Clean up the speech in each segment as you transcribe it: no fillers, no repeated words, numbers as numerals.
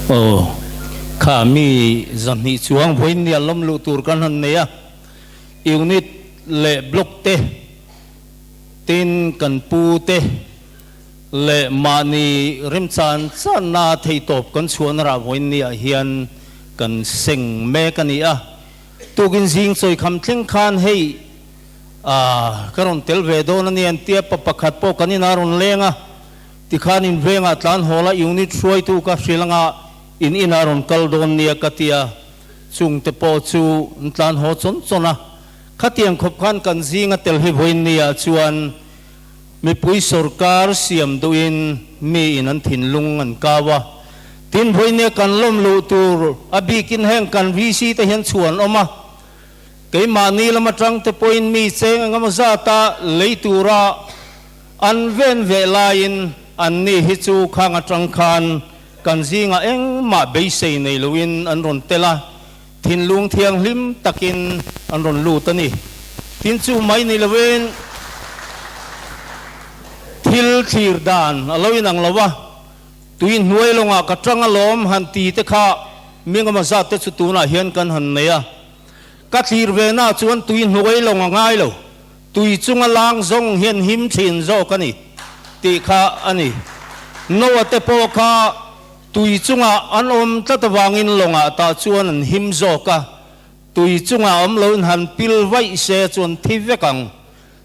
Aw, kha mi 200 chuang vawiin nia lawm luh tur kan han nei a, unit leh block te, tin kan pu te leh mahni remchan channa theihtawp kan chhuahna rah vawiin niah hian kan seng mek a ni a. Tukin zing chawikham thleng khan hei ah ka rawn tel ve dawn a ni an tia pa pakhat pawh kan inah a rawn leng a, tikhan in vengah tlan hawl a unit hruaitu ka hrilh anga in inah a rawn kal dawn nia ka tia chungte pawh chu an tlan haw chawn chawn a, khatiang khawp khan kan zinga tel hi vawiin niah chuan Mipui sorkar siam duhin mi in an thinlung an kau a, tin vawinia kan lawm luh tur a bikin heng kan VC te hian chhuan awm a, keimahni lam atang te pawhin mi cheng engemaw zata lei tura an ven ve laiin anni hi chu khang atang khan kan zingah engmah beisei nei loin an rawn tel a, thinlung thianghlim takin an rawn lut a ni. Tin chu mai ni loin thil thlir dan a lo inang lo a, tui hnuai lawngah ka tang alawm han ti te kha mingama zat te chu tunah hian kan han nei a. Ka thlir ve na chuan tui hnuai lawng a ngai lo, tui chunga lang zawng hian him thin zawk a ni tih kha a ni. Noah te pawh kha Tui chungah an awm tlat avangin lawngah tah chuan an him zawk a, tui chungah awm loin han pil vaih se chuan thi vek ang.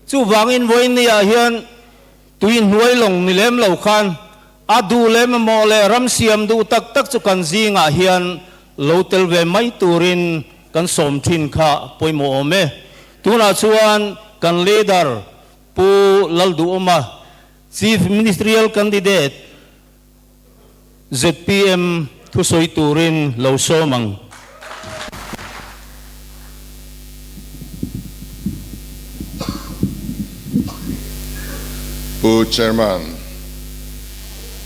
Chuvangin vawinia hian tui hnuai lawng ni lem lo khan a duh leh mamawh leh ram siam duh tak tak chu kan zingah hian lo tel ve mai turin kan sawm thin kha pawimawh awm e. Tunah chuan kan leader Pu Lalduhawma, Chief Ministerial Candidate, Zpm thusawi turin lo sawm ang. Pu Chairman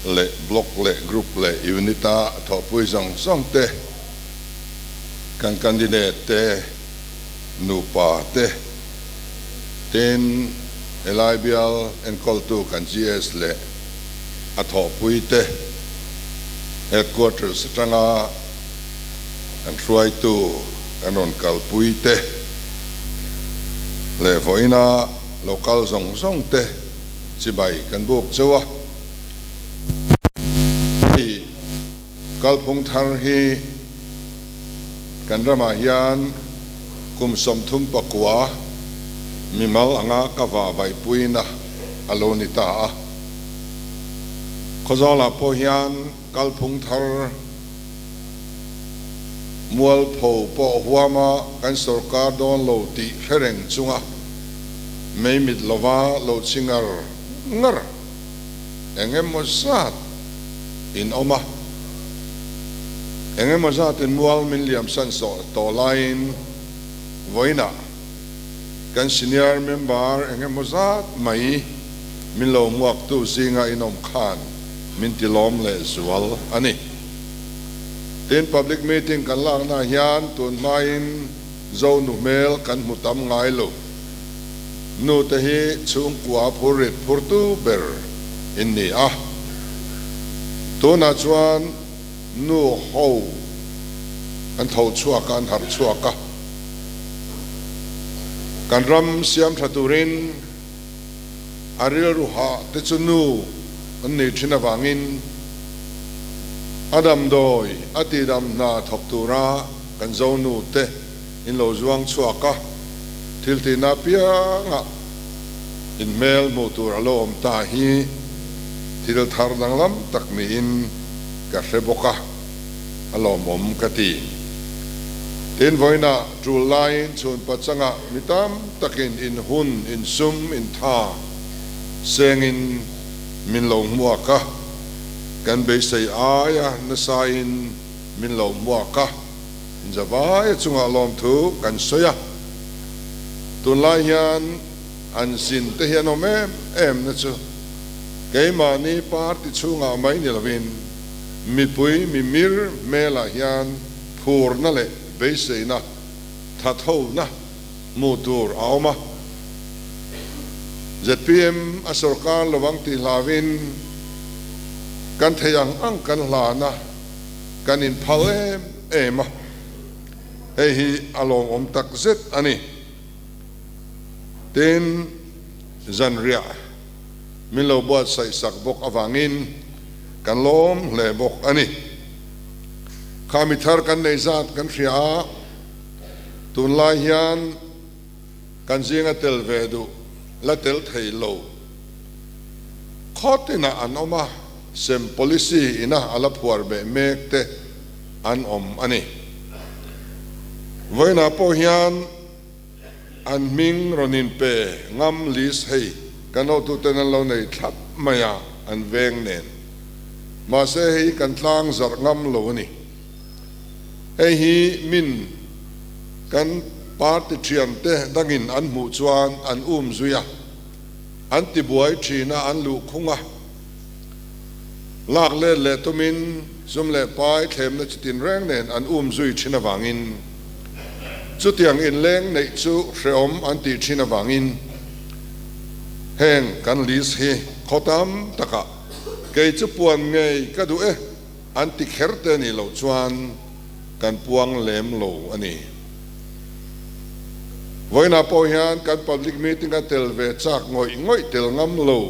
leh Block leh Group leh Unit a thawhpui zawng zawng te, kan candidate te, nupa te, tin helai bial enkawltu kan GS leh a thawhpui te headquarters atanga kan hruaitu kan rawn kalpui te leh vawiina local zawng zawng te chibai kan buk cheu a. Hei kalphung thar hi kan ramah hian kum 39 mimal anga ka vahvaihpuina a lo ni ta a. Khawzawlah pawh hian kalphung thar mualpho pawh huama kan sorkar dawn lo tih hre reng chunga mei mit lova lo chi ngar ngar eng emaw zat in awm a, eng emaw zatin mual min liamsan sawh tawh laiin vawiinah kan senior member eng emaw zat mai min lo hmuaktu zinga inawm khan min ti lawm leh zual a ni. Tin, public meeting kan lakna hian tun hmain Zo nu hmel kan hmu tam ngai lo. Nu te hi chhungkua phurrit phurtu ber in ni a. Tunah chuan nu ho an tho chhuak a, an harh chhuak a. Kan ram siam tha turin a rilru hah te chu nu an nei thin avangin a damdawi a tihdam hna thawk tura kan zo nu te in lo zuang chhuak a, thil tihna apiangah in hmel hmuh tur a lo awm ta hi thil thar danglam tak niin ka hre bawk a, a lawmawm ka ti. Tin, vawiinah tul laiin chhun pachangah mi tam takin in hun, in sum, in tha sengin min lo hmuak a, kan beisei aia nasain min lo hmuak a, Javaia chungah lawmthu kan sawi a. Tunlai hian an zin te hi an awm em em na chu keimahni party chhungah mai ni lovin mipui mimir hmelah hian phurna leh beiseina thathona hmuh tur a awm a. Zpm a sorkar lovang tih hlauhin kan theih ang ang kan hlan a. kan inphal em em a, hei hi a lawmawm tak zet a ni. Tin, zanriah min lo buatsaih sak bawk avangin kan lawm hle bawk a ni. Kha mi thar kan nei zat kan hria a, tunlai hian kan zinga tel ve duh la tel thei lo khaw tinah an awm a, sem policy ina a la phuar beh mek te an awm a ni. Vawiinah pawh hian an hming rawn inpe ngam list hei kan hotuten an lo nei thlap mai a, an veng nen. Mahse hei kan tlang zarh ngam lo a ni. Hei hi min kan party thiante dangin an hmuh chuan an um zui a, an tibuai thin a, an luhkhung a. Lak let leh tumin zum leh pai thlemna chitin reng nen an um zui thin avangin chutiang inleng neih chu hrehawm an tih thin avangin heng kan list hi khaw tam takah kei chu puan ngei ka duh e an ti kher te nih loh chuan kan puang lem lo a ni. Vawiinah pawh hian kan public meeting a tel ve chak ngawih ngawih tel ngam lo.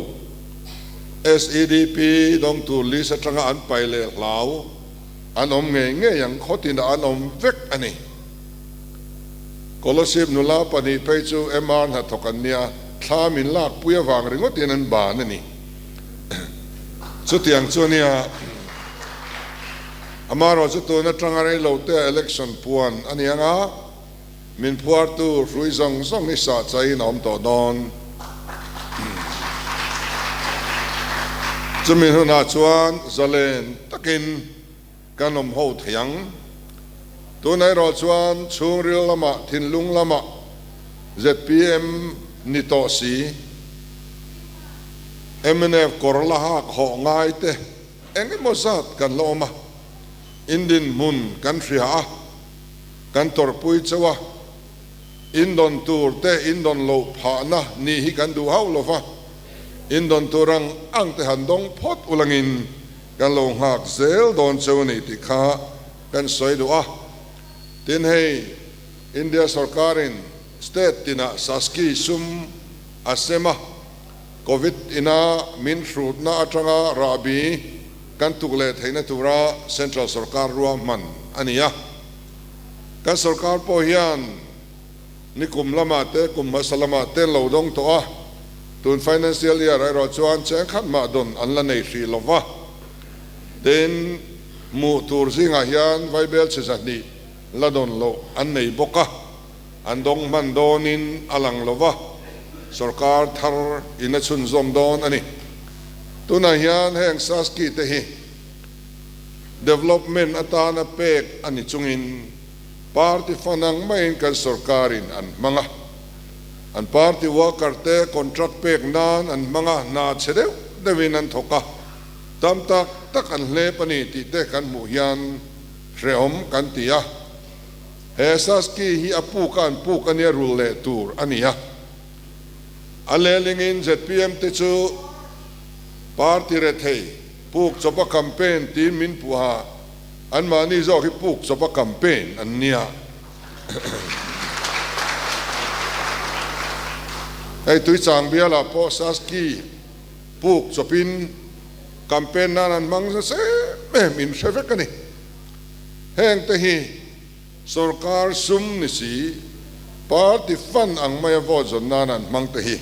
SEDP dawng tur list atanga an pai leh hlau an awm ngei ngei ang khaw tinah an awm vek a ni. Kolasib nula pahnih phei chu MR hnathawk an nia, thla min lakpui avang ringawtin an ban a ni. Chutiang chu a nia, amaherawhchu tun atanga reilote election puan a ni anga, Min phuartu hrui zawng zawng hi sah chaiin a awm tawh dawn. Chumi hunah chuan zalen takin kan awm ho thei ang. Tunah erawh chuan chhungril lamah, thinlung lamah zpm ni tawh si, mnf kawr la hak hawh ngai te eng emaw zat kan la awm a, indinhmun kan hria a. Kan tawrhpui chauh a, indawn tur te indawn loh phahna nih hi kan duh hauh lo va, indawn tur ang ang te han dawng phawt ulangin kan lo nghak zel dawn cheu a ni tih kha kan sawi duh a. Tin hei India sorkarin state tinah Saski sum a sem a, Covid ina min hrutna atanga rahbi kan tuk leh theihna tura Central sorkar ruahman a ni a. Kan sorkar pawh hian nikum lamah te, kum hmasa lamah te lo dawng tawh a, tun financial year erawh chuan cheng khat mah dawn an la nei hrih lo va. Tin, hmuh tur zingah hian vaibel chhe 200 la dawn loh an nei bawk a, an dawng hman dawnin a lang lo va, sorkar thar in a chhunzawm dawn a ni. Tunah hian heng Saski te hi development atana pek a ni chungin party fund ang maiin kan sorkarin an hmang a, an party worker te contract pek nan an hmang a, hna chhe deuh deuhin an thawk a, tam tak tak an hlep a ni tih te kan hmuh hian hrehawm kan ti a. He Saski hi a puk a an puk a nia rul leh tur a ni a. A lehlingin zpm te chu party rethei puk chawpa campaign tiin min puha anmahni zawk hi puk chawpa campaign an nia. Hei Tuichang bialah pawh Saski puk chawpin campaign nan an hmang nasa em em in hre vek a ni. Heng te hi Sorkar sum ni si, party fund ang maia vote zawn nan an hmang te hi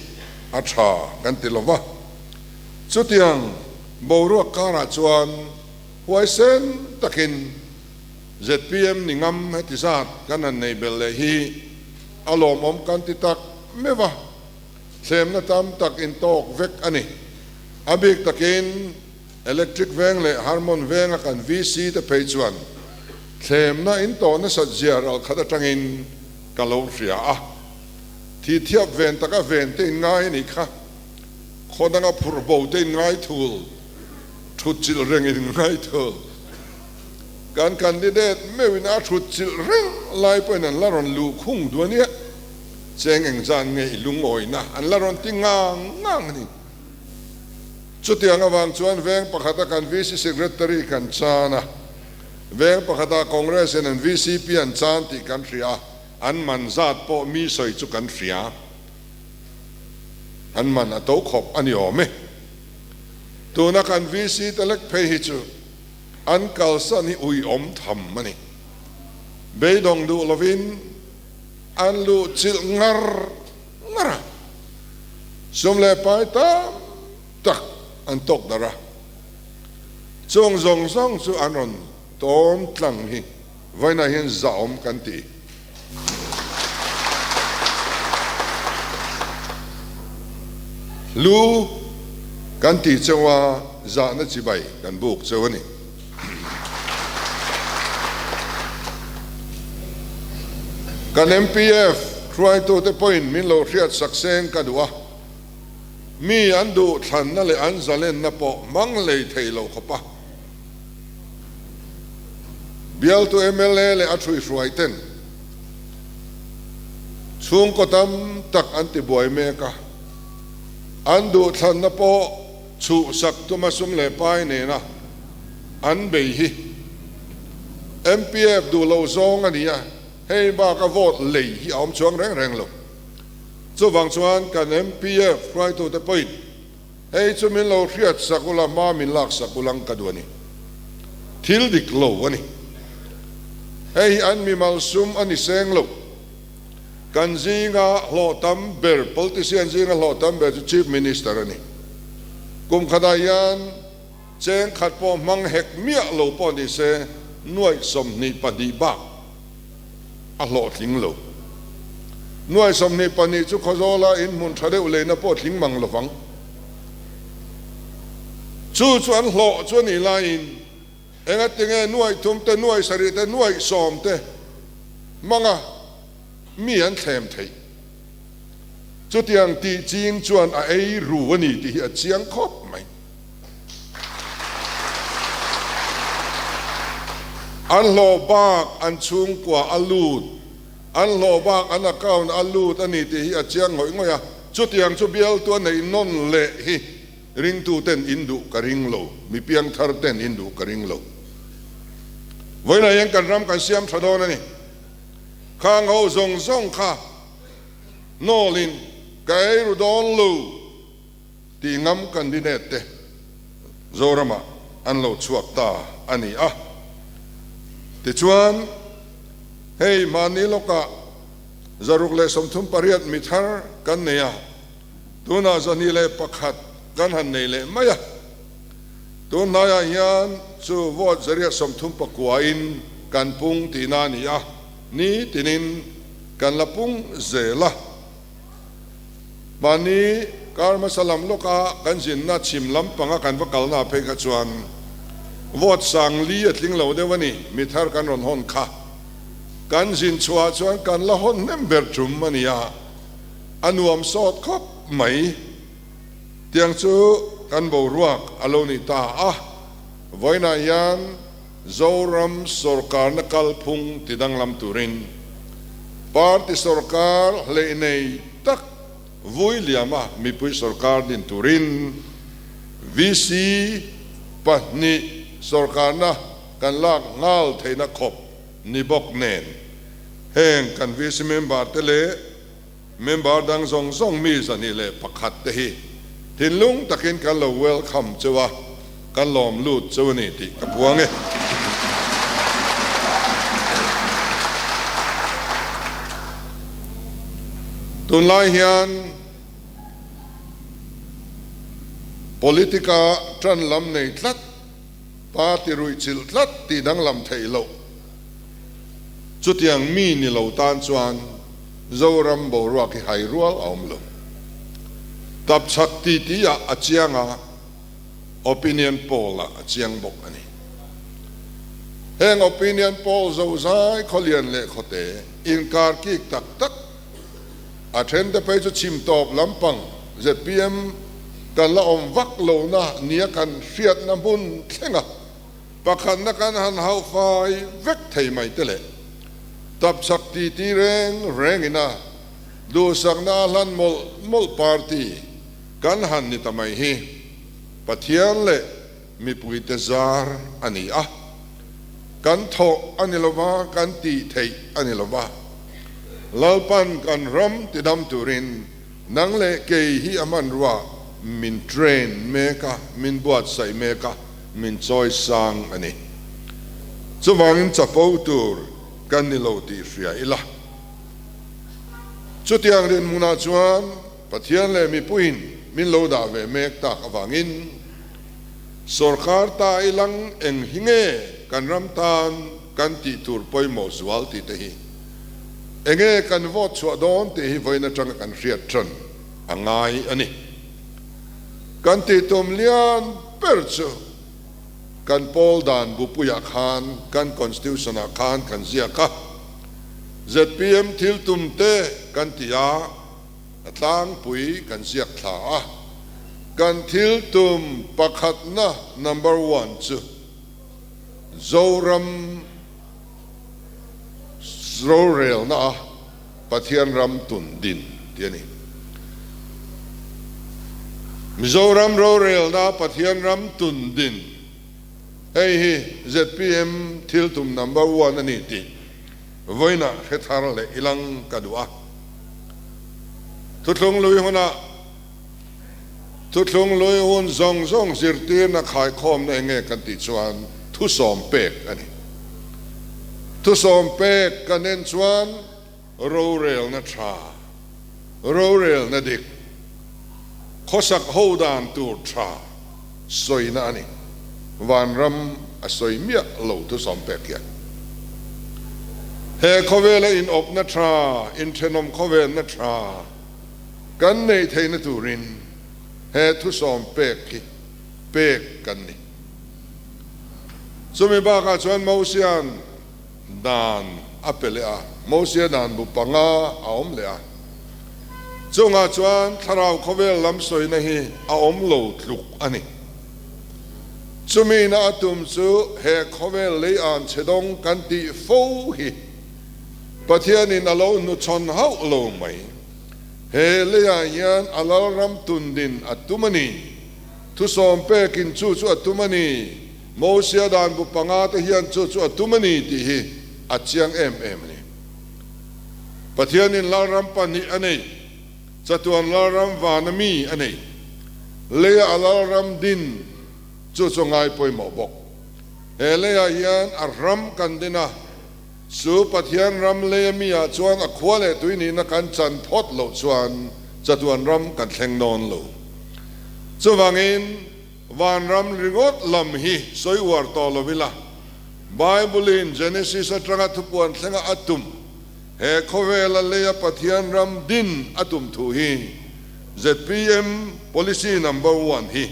a tha kan ti lo va. Chutiang boruak karah chuan huaisen takin zpm ni ngam heti zat kan han nei belh leh hi a lawmawm kan ti tak meuh a, thlemna tam tak intawk vek a ni. A bik takin Electric veng leh Harmon venga kan VC te phei chuan thlemna in tawh nasat zia ralkhat atangin ka lo hria a. Thi thiap ven taka ven te in ngai a nih kha. Khaw danga phurh bo te in ngai thul, thut chilh reng in ngai thul. Kan candidate meuhin a thut chilh reng lai pawhin an la rawn luh khung duh a nia. Cheng engzan nge i lungawina an la rawn ti ngang ngang a ni. Chutiang avang chuan veng pakhata kan VC Secretary kan chan a. Veng pakhatah Congress in an vcp an chan tih kan hria a, an man zat pawh mi sawi chu kan hria. An man a to khawp a ni awm e. Tuna kan VC te lek phei hi chu an kalsan hi uiawm tham a ni. Beidawng duh lovin an luh chilh ngar ngar a, sum leh pai tam tak an tawk darh a. Chung zawng zawng chu an rawn tawn tlang hi vawiinah hian zahawm kan ti. Lu kan ti cheu a, zahna chibai kan buk cheu a ni. Kan MPF hruaitute pawhin min lo hriat sak seng ka duh a. Mi an duh thlanna leh an zalenna pawh hmang lei thei lo khawp a. Bialtu mla leh a ṭhuihruai ten chhungkaw tam tak an ti buai mek a, an duh thlanna pawh chhuhsak tuma sum leh pai nena an bei hi MPF duh lo zawng a ni a, hei baka vote lei hi a awm chuang reng reng lo. Chuvang chuan kan MPF hruaitute pawhin hei chu min lo hriat sak ula, hma min lak sak ulang ka duh a ni. Thil dik lo a ni. Hei hi an mimal sum a ni seng lo. Kan zinga hlawh tam ber, politician zinga hlawh tam ber chu Chief Minister a ni. Kum khatah hian cheng khat pawh hmang hek miah lo pawh ni se nuaih 22 bak a hlawhtling lo. Nuai 22 chu Khawzawla in hmun tha deuh leina pawh tling mang lovang. Chu chu an hlawh chu a nih laiin engatinge nuai thum te, nuai sarih te, nuai sawm te hmanga mi an thlem theih? Chutiang tih ching chuan a ei ru a ni tih hi a chiang khawp mai. An hlawh bak an chhungkua a lut, an hlawh bak an account a lut a ni tih hi a chiang ngawih ngawih a, chutiang chu bialtu a neih nawn leh hi ringtu ten in duh ka ring lo, mi piangthar ten in duh ka ring lo. Vawiinah hian kan ram kan siam tha dawn a ni. Khang ho zawng zawng kha nawlin ka ei ru dawn lo. Tih ngam candidate te Zoramah an lo chhuak ta a ni a. Tichuan, hei mahni lawkah 138 mi thar kan nei a, tunah 201 kan han nei leh mai a. Tun hnaiah hian chu vote 139 in kan pung tihna a ni a, nitinin kan la pung zel a. Mahni kar hmasa lam lawka kan zinna chhim lampanga kan va kalna phei kha chuan vote sang li a tling lo deuh a ni, mi thar kan rawn hawn kha. Kan zin chhuah chuan kan la hawn hnem ber tum a ni a, a nuam sawt khawp mai. Tiang chu kan boruak a lo ni ta a, vawiinah hian Zoram sawrkarna kalphung tidanglam turin party sawrkar hleih nei tak vui liama mipui sawrkar din turin VC pahnih sawrkarna kan lak nghal theihna khawp ni bawk nen heng kan VC member te leh member dang zawng zawng mi 201 te hi thinlung takin kan lo welcome cheu a, kan lawm lut cheu a ni tih ka puang e. Tunlai hian politica tan lam nei tlat, party ruih chilh tlat tih danglam theih loh. Chutiang mi ni lo tan chuan Zoram boruak hi hai rual a awm lo. Tapchhak titi ah a chiang a, opinion poll ah a chiang bawk a ni. Heng opinion poll zozai khawlian leh khawte inkar kik tak tak a then te phei chu chhim tawp lampang zpm kan la awm vak lohna nia kan hriatna hmun thleng a, Pakhatna kan han hauh fai vek thei mai te leh tapchhak titi reng rengin a duhsakna a hlan mawlh mawlh party kan han ni ta mai hi Pathian leh mipuite zar a ni a. Kan thawh a ni lova, kan tih theih a ni lova. Lalpan kan ram tidam turin nang leh kei hi a hmanrua min train mek a, min buatsaih mek a, min chawi sang a ni. Chuvangin chapo tur kan ni lo tih hria ila. Chutiang rinhmunah chuan Pathian leh mipuiin min lo dah ve mek tak avangin Sawrkar ta i lang eng hi nge kan ram tan kan tih tur pawimawh zual tih te hi enge kan vote chhuah dawn tih hi vawiin atanga kan hriat tan a ngai a ni. Kan tih tum lian ber chu kan pawl dan bupuiah khan kan constitution ah khan kan ziak a, zpm thil tum te kan ti a, A tlangpui kan ziak thla a, kan thil tum pakhatna number one chu Zoram rorelna a Pathian ram tun din tih a ni. Mizoram rorelna a Pathian ram tun din, hei hi zpm thil tum number one a ni tih vawiinah hre thar leh ilang ka duh a. Thuthlung lui hunah Thuthlung lui hun zawng zawng zirtirna khaikhawmna eng nge kan tih chuan thusawm pek a ni. Thusawm pek kan en chuan rorelna tha, rorelna dik, khawsak ho dan tur tha sawina a ni. Vanram a sawi miah lo thusawm pek hian. He khawvela inawpna tha, inthenawm khawvelna tha kan neih theihna turin he thusawm pek hi pek kan ni. Chumi bakah chuan Mosia'n dan a pe leh a, Mosia dan bu panga a awm leh a. Chungah chuan thlarau khawvel lam sawina hi a awm lo tluk a ni. Chumina a tum chu he khawvel lei an chhe dawng kan tih fo hi Pathianin a lo hnuchhawn hauh lo mai. He leiah hian a lalram tundin a tum a ni. Thusawm pekin chu chu a tum a ni. Mosia dan bu panga te hian chu chu a tum a ni tih hi a chiang em em a ni. Pathianin lalram pahnih a nei, chatuan lalram vana mi a nei. Leia a lalram din chu chu ngai pawimawh bawk. He leiah hian a ram kan din a, chu Pathian ram leia mi ah chuan a khua leh tui nihna kan chan phawt loh chuan chatuan ram kan thleng dawn lo. Chuvangin Vanram ringawt lam hi sawi uar tawh lo ila, Bible-in Genesis atanga thupuan thlenga a tum, he khawvela leia Pathian ram din a tum thu hi zpm policy number one hi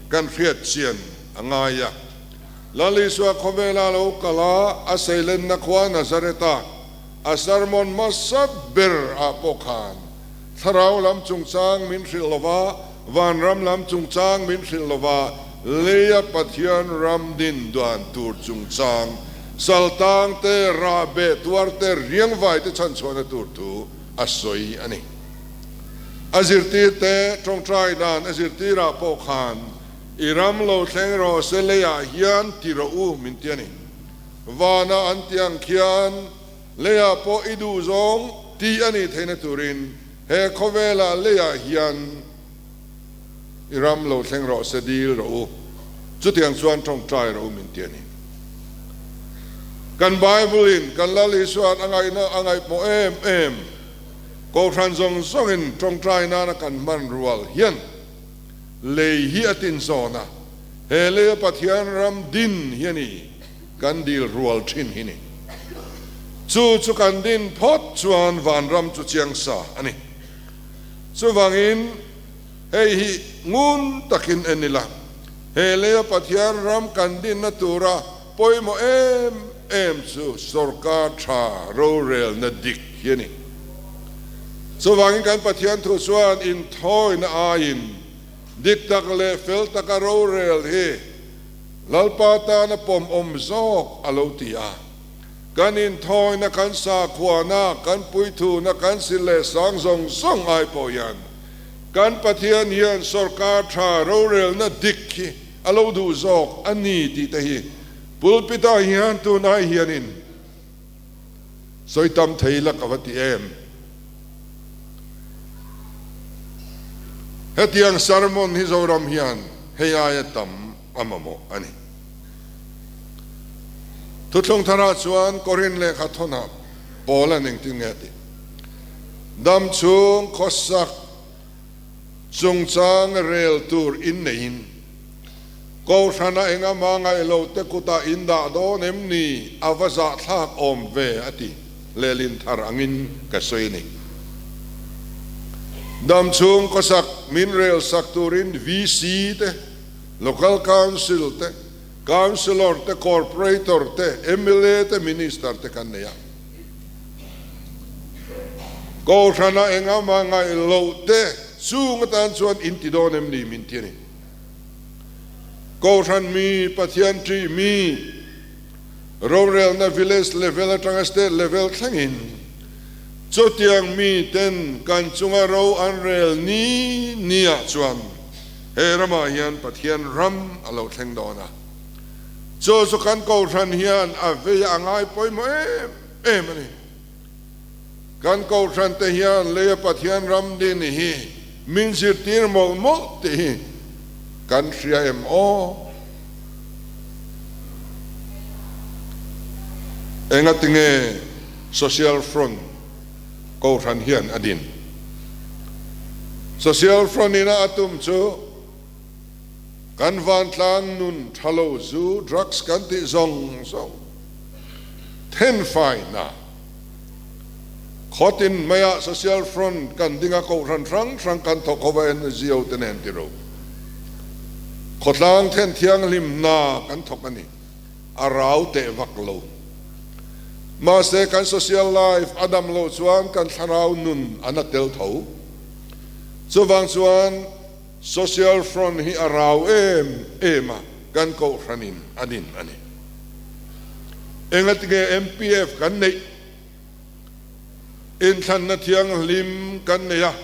kan hriat chian a ngai a. Lal Isua khawvela lo kal a, a seilenna khua Nazareth-a a sermon hmasa ber ah pawh khan thlarau lam chungchang min hrilh lo va, Vanram lam chungchang min hrilh lova leia Pathian ram din duan tur chungchang, saltang te, rahbeh tuar te, riangvai te chhanchhuahna tur thu a sawi a ni. A zirtir te tawngtai dan a zirtirah pawh khan i ram lo thleng rawh se leiah hian ti rawh u min ti a ni. Vana an ti ang khian leiah pawh i duhzawng ti a nih theihna turin He khawvela leiah hian i ram lo thleng rawh se dil rawh u, chutiang chuan tawngtai rawh u min ti a ni. Kan Bible-in kan Lal Isua'n a ngaihna a ngaihpawh em em, Kohhran zawng zawngin tawngtai nana kan hman rual hian lei hi a tinzawn a, he leia Pathian ram din hi a ni. Kan dil rual thin hi ni. Chu chu kan din phawt chuan vanram chu chiang sa a ni. Chuvangin hei hi ngun takin en ila, he leia Pathian ram kan dinna tura pawimawh em em chu sorkar tha rorelna dik hi a ni. Chuvangin kan Pathian thu chuan inthawina aiin dik tak leh fel taka rorel hi Lalpa tana pawm awm zawk a lo ti a. Kan inthawina, kan sakhuana, kan puithuna, kan sil leh sang zawng zawng ai pawh hian kan Pathian hian sawrkar tha rorelna dik hi a lo duh zawk a ni tih te hi Pulpit-ah hian tunai hianin sawi tam thei la ka va ti em? Hetiang sermon hi Zoram hian hei aia tam a mamawh a ni. Thuthlung tharah chuan Korin lehkha thawnah Paula'n engtin nge a tih? Dam chhung khawsak chungchang rel tur inneihin Kohhrana engama ngaih te kutah in dah dawn em ni? A va zahthlak awm ve, a ti. Lehlin thar angin ka sawi a ni. Dam chhung khawsak min rel sak turin VC te, Local Council te, Councillor te, Corporator te, mla te, Minister te kan nei a. Kohhrana engama ngaih loh te chung atan chuan in ti dawn em ni min ti a ni. Kohhran mi, Pathian ṭih mi, rorelna village level aṭanga state level thlengin chutiang mi ten kan chunga ro an rel ni niah chuan he ramah hian Pathian ram a lo thleng dawn a. Chu chu kan kohhran hian a vei a ngai pawimawh em em a ni. Kan kohhran te hian leia Pathian ram din hi min zirtir mawlh mawlh tih hi kan hria em aw? Engatinge Social Front kohhran hian a din? Social Front ina a tum chu kan vantlang nun tha lo zu, drugs kan tih zawng zawng thenfaina khawtin maiah Social Front kan ding a, kohhran hrang hrang kan thawk ho va NGO te nen tiro khawtlang then thianghlimna kan thawk a ni, a rau teh vak lo. Mahse kan social life a dam loh chuan kan thlarau nun a na tel tho. Chuvang chuan Social Front hi a rau em em a, kan kohhranin a din a ni. Engatinge MPF kan neih? Inthlanna thianghlim kan nei a,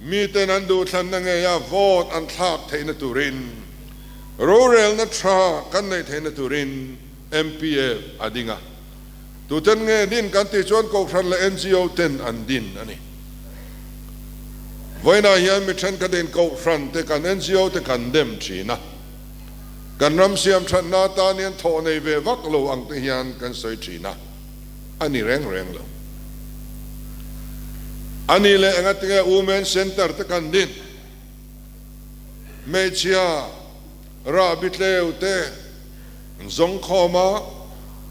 miten an duhthlanna ngeia vote an thlak theihna turin, rorelna tha kan neih theihna turin MPF a ding a. Tuten nge din kan tih chuan Kohhran leh NGO ten an din a ni. Vawiinah hian mi thenkhatin Kohhran te kan NGO te kan dem thin a. Kan ram siam thatna atan hian thawh nei ve vak lo ang te hian kan sawi thin a, a ni reng reng lo. A ni leh engatinge Women Centre te kan din? Hmeichhia rahbi tleu te an zawng khawm a,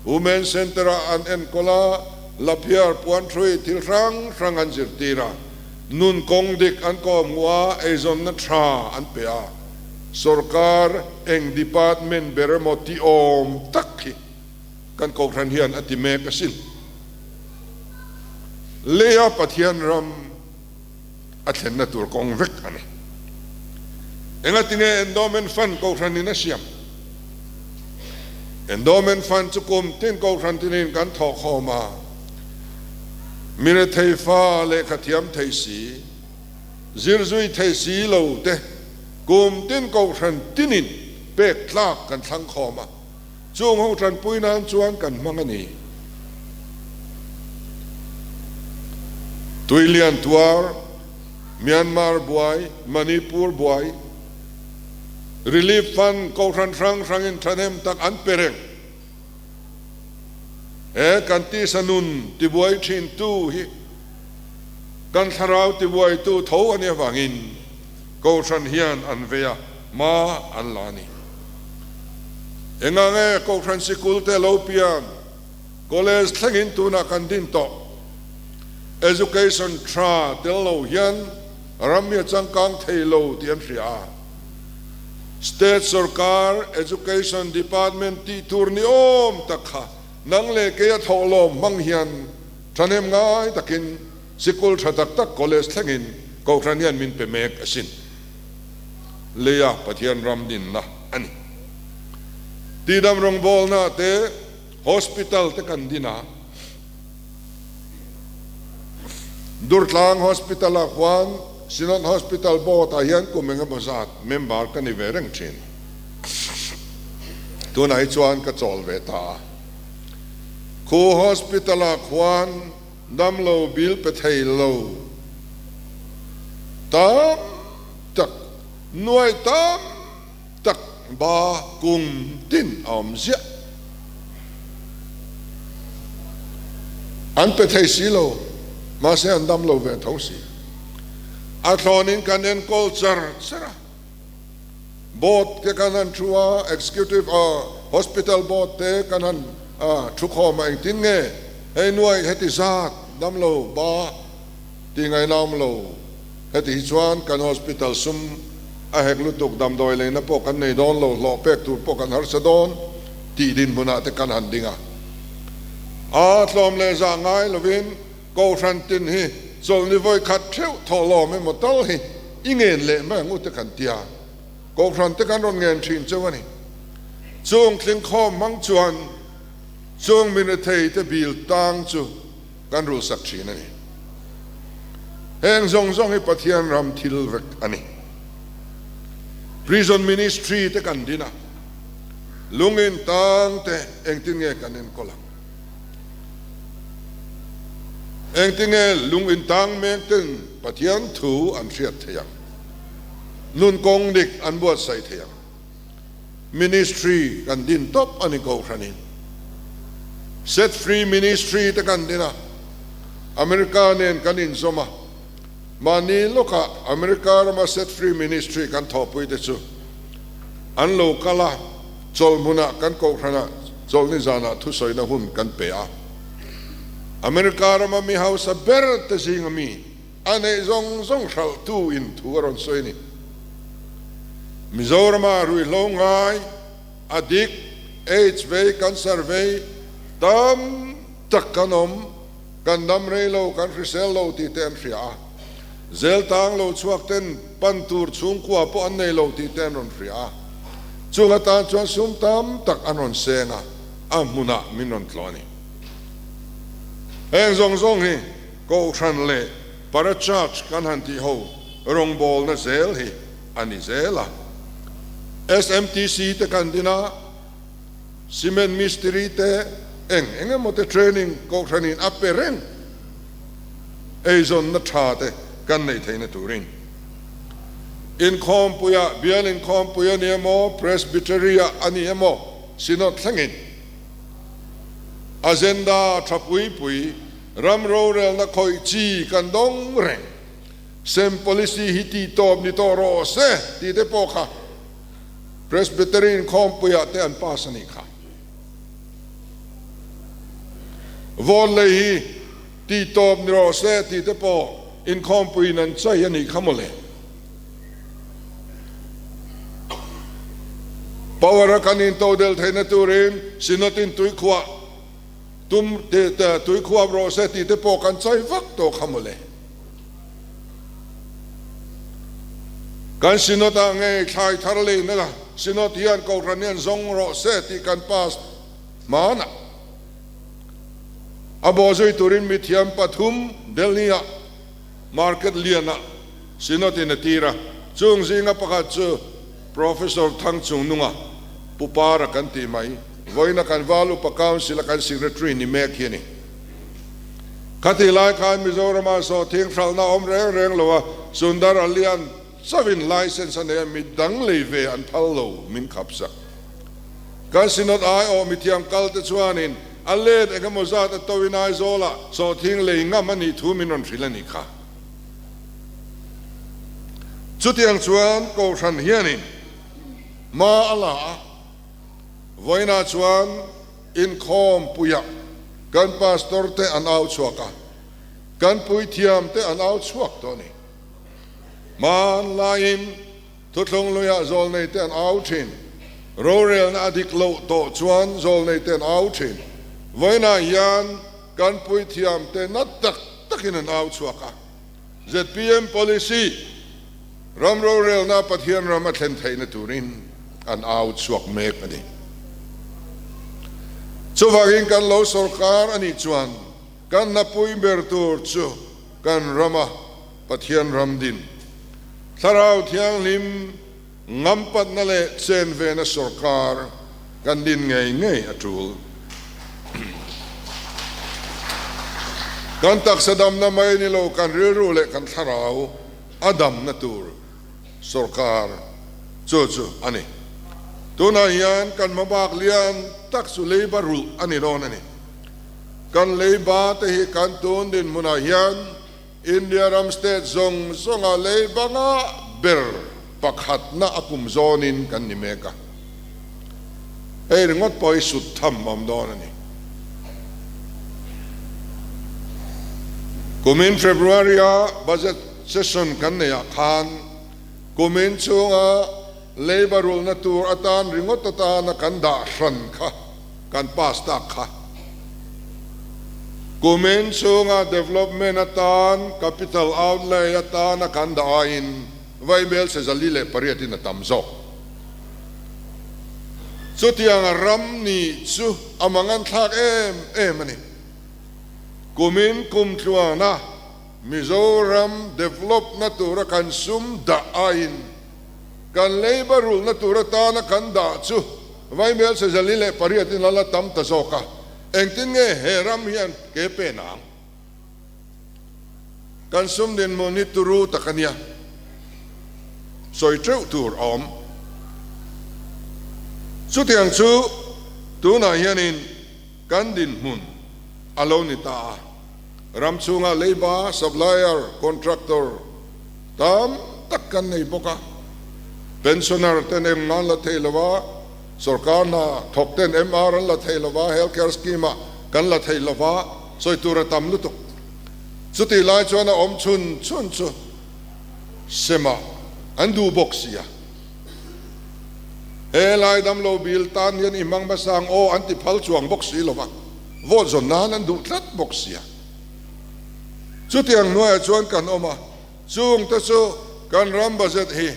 Women Centre ah an enkawl a, laphiar puanthui thil hrang hrang an zirtir a, nun kawng dik an kawm nguh a, eizawnna tha an pe a, sorkar eng department ber emaw ti awm tak hi kan kohhran hian a ti mek asin. Leia Pathian ram. a thlenna tur kawng vek a ni. Engatinge Endowment Fund Kohhranin a siam? Endowment Fund chu kum tin Kohhran tinin kan thawk khawm a, mi rethei fa lehkha thiam thei si, zir zui thei si lo te kum tin Kohhran tinin pek tlak kan thlang khawm a, Chung ho tanpui nan chuan kan hmang a ni. Tuilian tuar, Myanmar buai, Manipur buai, Relief Fund kohhran hrang hrangin thahnem tak an pe reng. He kan tisa nun tibuai thintu hi kan thlarau tibuaitu tho a nih avangin kohhran hian an vei a, hma an la a ni. Enga nge Kohhran sikul te lo pian college thlengin tunah kan din tawh. Education tha tel lo hian ram hi a changkang thei lo tih an hria a. State sorkar Education Department tih tur ni awm tak kha nang leh kei a thawh lawm hmang hian thahnem ngai takin sikul tha tak tak college thlengin Kohhran hian min pe mek asin. Leia Pathian ram dinna a ni. Tidam rawngbawlna te hospital te kan din a, Durtlang Hospital ah khuan Synod Hospital Board ah hian kum engemaw zat member ka ni ve reng thin. Tunah hi chuan ka chawl ve ta a. Khu hospital ah khuan damlo bill pe thei lo tam tak, nuai tam tak ba kum tin a awm ziah. An pe thei si lo, mahse an damlo ve tho si. A thlawnin kan enkawl char char a. Board te kan han thu a, Executive Hospital Board te kan han thu khawm a, engtin nge hei nuai heti zat damlo ba tih ngaihna awm lo, heti hi chuan kan hospital sum a hek lutuk damdawi leina pawh kan nei dawn lo, hlawh pek tur pawh kan harsa dawn tih dinhmunah te kan han ding a. A tlawm leh zah ngai lovin Kohhran tin hi chawlhni vawi khat theuh thawh lawm emaw tal hi i ngen leh mai ang u te kan tia. Kohhran te kan rawn ngen thin cheu a ni. Chung tlingkhawm hmang chuan chung mirethei te bil tang chu kan rulsak thin a ni. Heng zawng zawng hi Pathian ram thil vek a ni. Prison Ministry te kan din a, lungin tang te engtin nge kan enkawl ang? Engtinge lung intang mek ten Pathian thu an hriat thei ang? Nun kawng dik an buatsaih thei ang? Ministry kan din tawp a ni Kohhranin. Set Free Ministry te kan din a, America nen kan inzawm a, mahni lawkah America rama Set Free Ministry kan thawhpui te chu an lo kal a, Chawlhmunah kan Kohhranah chawlhni zanah thusawina hun kan pe a. America rama mi hausa ber te zinga mi a neih zawng zawng hralhtu in thu a rawn sawi a ni. Mizorama ruihhlo ngai, a dik, aids vei, cancer vei tam tak kan awm, kan dam rei lo, kan hrisel lo tih te an hria a. Zel tang lo chhuak ten pan tur chhungkua pawh an nei lo tih te an rawn hria a. Chung atan chuan sum tam tak an rawn seng a, a hmunah min rawn tlawh a ni. Heng zawng zawng hi Kohhran leh Para Church kan han tih ho rawngbawlna zel hi a ni zel a. SMTC te kan din a, Cement mistiri te eng eng emaw te training Kohhranin a pe reng eizawnna tha te kan neih theihna turin. Inkhawmpuiah, bial inkhawmpui a ni emaw, Presbytery-ah a ni emaw, Synod thlengin agenda tha pui pui ram rorelna khawih chi kan dawng reng. Sem policy hi tih tawp ni tawh rawh se tih te pawh kha Presbytery inkhawmpuiah te an pass a nih kha. Vote lei hi tih tawp ni rawh se tih te pawh inkhawmpuiin an chai a nih kha mawle. Power a kan intodelh theihna turin Synod in tuikhuah tum tuikhuap rawh se tih te pawh kan chai vak tawh kha mawle. Kan Synod ah ngei thlai thar leina la Synod hian Kohhran hian zawng rawh se tih kan pass hmanah a bawhzui turin mithiam pathum Delhi ah market lianah Synod in a tir a, chung zinga pakhat chu Professor Thangchungnunga Pu Para kan tih mai, vawiina kan Val Upa Council a kan Secretary ni mek hi a ni. Khatih lai khan Mizorama sawhthing hralhna awm reng reng lo a, Sundar Alian chauhin license a nei a, midang lei ve an phal lo min khap sak. Kan Synod aiawh mithiam kal te chuanin a let eng emaw zat a to in Aizawlah sawhthing lei ngam a nih thu min rawn hrilh a nih kha. Chutiang chuan Kohhran hianin hma a la a, vawiinah chuan inkhawmpuiah kan pastor te an au chhuak a, kan puithiam te an au chhuak tawh a ni. Hmanlaiin Thuthlung luiah zawlnei te an au thin. Rorelna a dik loh tawh chuan zawlnei te an au thin. Vawiinah hian kan puithiam te na tak takin an au chhuak a. Zpm policy ram rorelna Pathian ram a thlen theihna turin an au chhuak mek a ni. Chuvangin kan lo sawrkar a nih chuan kan hnapui ber tur chu kan rama Pathian ram din, Thlarau Thianghlim ngampatna leh chen vena sawrkar. Kan din ngei ngei a tul. Kan taksa damna mai ni lo, kan rilru leh kan thlarau a damna tur sorkar chu chu a ni. Tunah hian kan hmabak lian tak chu leiba rulh a ni dawn a ni. Kan leiba te hi kan tun dinhmunah hian India ram state zawng zawnga leiba ngah ber pakhatna a kum zawnin kan ni mek a. Hei ringawt pawh hi sut tham awm dawn a ni. Kumin February-a budget session kan neihah khan kumin chhunga leiba rulna tur atan ringawt atana kan dah hran kha kan pass tak kha. Kumin chhunga development atan capital outlay atana kan dah aiin vaibel se 408 in a tam zawk. Chutiang ram ni chu a mangan thlak em em a ni. Kumin kum tluana Mizoram develop na tura kan sum dah aiin kan leiba rulna tur atana kan dah chu vaimel se 408 in a la tam ta zawk a, engtin nge he ram hian ke pen ang? Kan sum dinhmun hi turu tak a nia, sawi teuh tur a awm. Chutiang chu tunah hianin kan dinhmun a lo ni ta a, ram chhunga leiba, supplier, contractor tam tak kan nei bawk a, pensioner ten eng an la thei lo a, sorkar hna thawk ten MR an la thei lo a, health care scheme ah kan la thei lo va, sawi tur a tam lutuk. Chutih lai chuan a awm chhun chhun chu sema an duh bawk si a. He lai damlo bil tan hian i hmang hmasa ang aw an ti phal chuang bawk si lo va, vote zawn nan an duh tlat bawk si a. Chutiang hnuaiah chuan kan awm a, chungte chu kan ram budget hi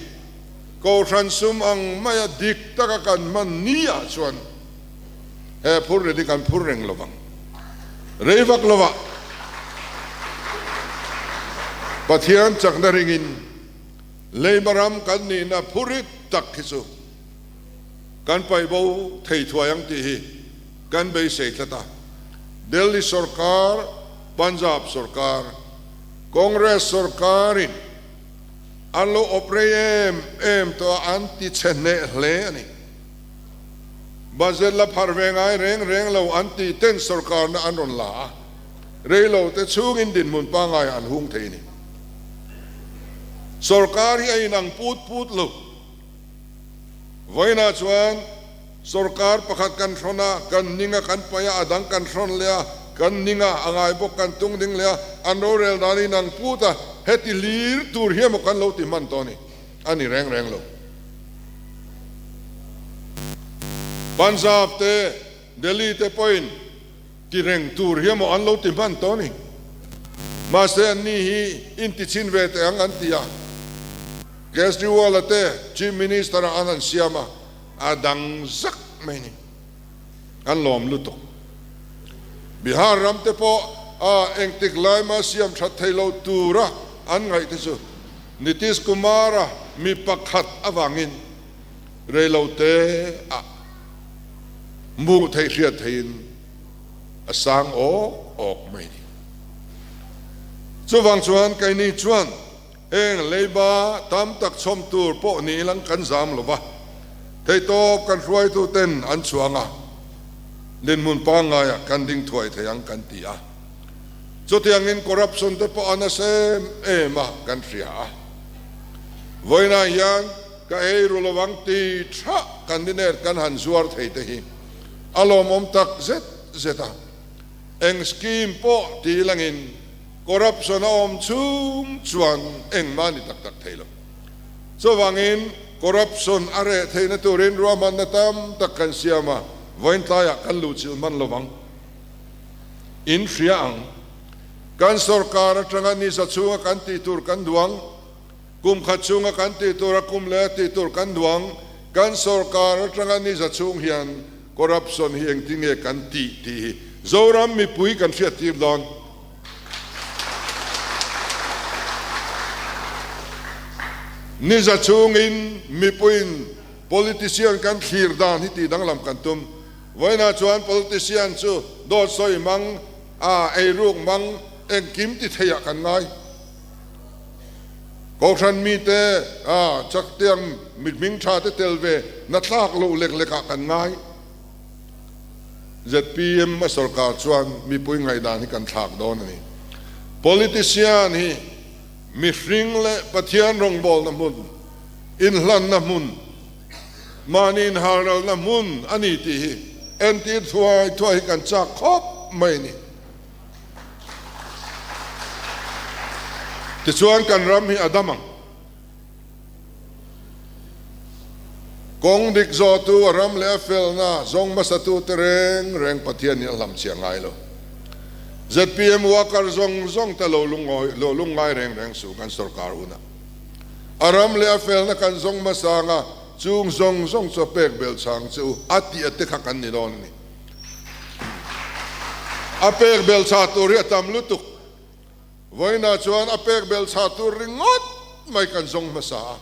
Kohhran sum ang maia dik taka kan hman ni ah chuan he phur rin hi kan phur reng lo vang. Rei vak lovah Pathian chakna ringin Leiba ram kan nihna phurit tak hi chu kan paih bo thei thuai ang tih hi kan beisei tlat a. Delhi sorkar, Punjab sorkar, Congress sorkarin an lo awp rei em em tawh a, an ti chhe hneh hle a ni. Budget la phar ve ngai reng reng lo an tih ten sorkarna an rawn la a, rei lo te chhungin dinhmun pangngai an hung thei a ni. Sorkar hi a inang put put lo. Vawiinah chuan sorkar pakhat kan hrawn a, kan ning a, kan paih a, a dang kan hrawn leh a, kan ning a, a ngai bawk kan tung ding leh a, an rorel dan a inang put a, heti hlir tur hi emaw kan lo ti hman tawh a ni. A ni reng reng lo. Punjab te, Delhi te pawhin ti reng tur hi emaw an lo ti hman tawh a ni. Mahse anni hi inti chhin ve teh ang an ti a. Kejriwal-a te Chief Minister-ah an han siam a, a dang zak mai ni. An lawm lutuk. Bihar ram te pawh a engtik laima siam that thei lo tura an ngaih te chu Nitish Kumar-a mi pakhat avangin reilote ah hmuh theih hriat theihin a sang awk awk mai a ni. Chuvang chuan keini chuan heng leiba tam tak chhawm tur pawh ni ilang kan zam lo va, theihtawp kan hruaituten an chhuang a, dinhmun pangngaiah kan ding thuai thei ang kan ti a. Chutiangin corruption te pawh a nasa em em a kan hria a. Vawiinah hian ka ei ru lovang ti tha candidate kan han zuar thei te hi a lawmawm tak zet zet a. Eng scheme pawh ti langin corruption a awm chhung chuan engmah ni tak tak thei lo. Chuvangin corruption a reh theihna turin ruahmanna tam tak kan siam a, vawiin tlaiah kan luhchilh hman lovang. In hria ang. Kan sorkar atanga ni za chhunga kan tih tur kan duang, kum khat chhunga kan tih tura kum leh a tih tur kan duang, kan sorkar atanga ni za chhung hian corruption hi engtin nge kan tih tih hi Zoram mipui kan hriat tir dawn. Ni za chhungin mipuiin. Politician kan thlir dan hi tih danglam kan tum. Vawiinah chuan politician chu dawt sawi mang, a eiruk mang engkim ti theiah kan ngai. Kohhran mite a chaktiang mithming tha te tel ve na tlak loh lek lekah kan ngai. Zpm a sorkar chuan mipui ngaihdan hi kan thlak dawn a ni. Politician hi mihring leh Pathian rawngbawlna hmun, inhlanna hmun, mahni inhalralna hmun a ni tih hi entir thuai thuai hi kan chak khawp mai a ni. Tichuan kan ram hi a dam ang. Kawng dik zawhtu a ram leh a felna zawng hmasatute reng reng Pathian hi a hlamchhiah ngai lo. Zpm worker zawng zawng te lo lungawi lo lungngai reng reng suh kan sorkar hunah. A ram leh a felna kan zawng hmasa anga chung zawng zawng chu a pek belh chang che u a tih a te kha kan ni dawn a ni. A pek belh chah tur hi a tam lutuk. Vawiinah chuan a pek belh chah tur ringawt mai kan zawng hmasa a,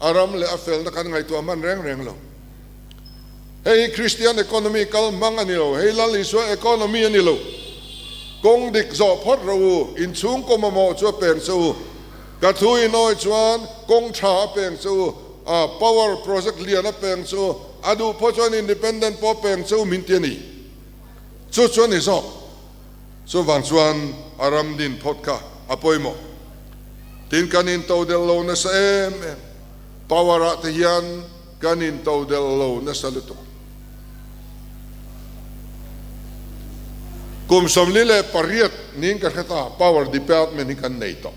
a ram leh a felna kan ngaihtuah hman reng reng lo. Hei hi Kristian economy kal hmang a ni lo, hei Lal Isua economy a ni lo. Kawng dik zawh phawt rawh u, inchhungkaw mamawh chu a peng che u. Ka thu inawi chuan kawng tha a peng che u, a power project lian a peng che u, a duh pawh chuan independent pawh a peng che u min ti a ni. Chu chu a ni zawk. Chuvang chuan a ram din phawt kha a pawimawh. Tin kan intodelh lo nasa em em. Power ah te hian kan intodelh lo nasa lutuk. Kum 48 niin ka hre ta Power Department hi kan nei tawh.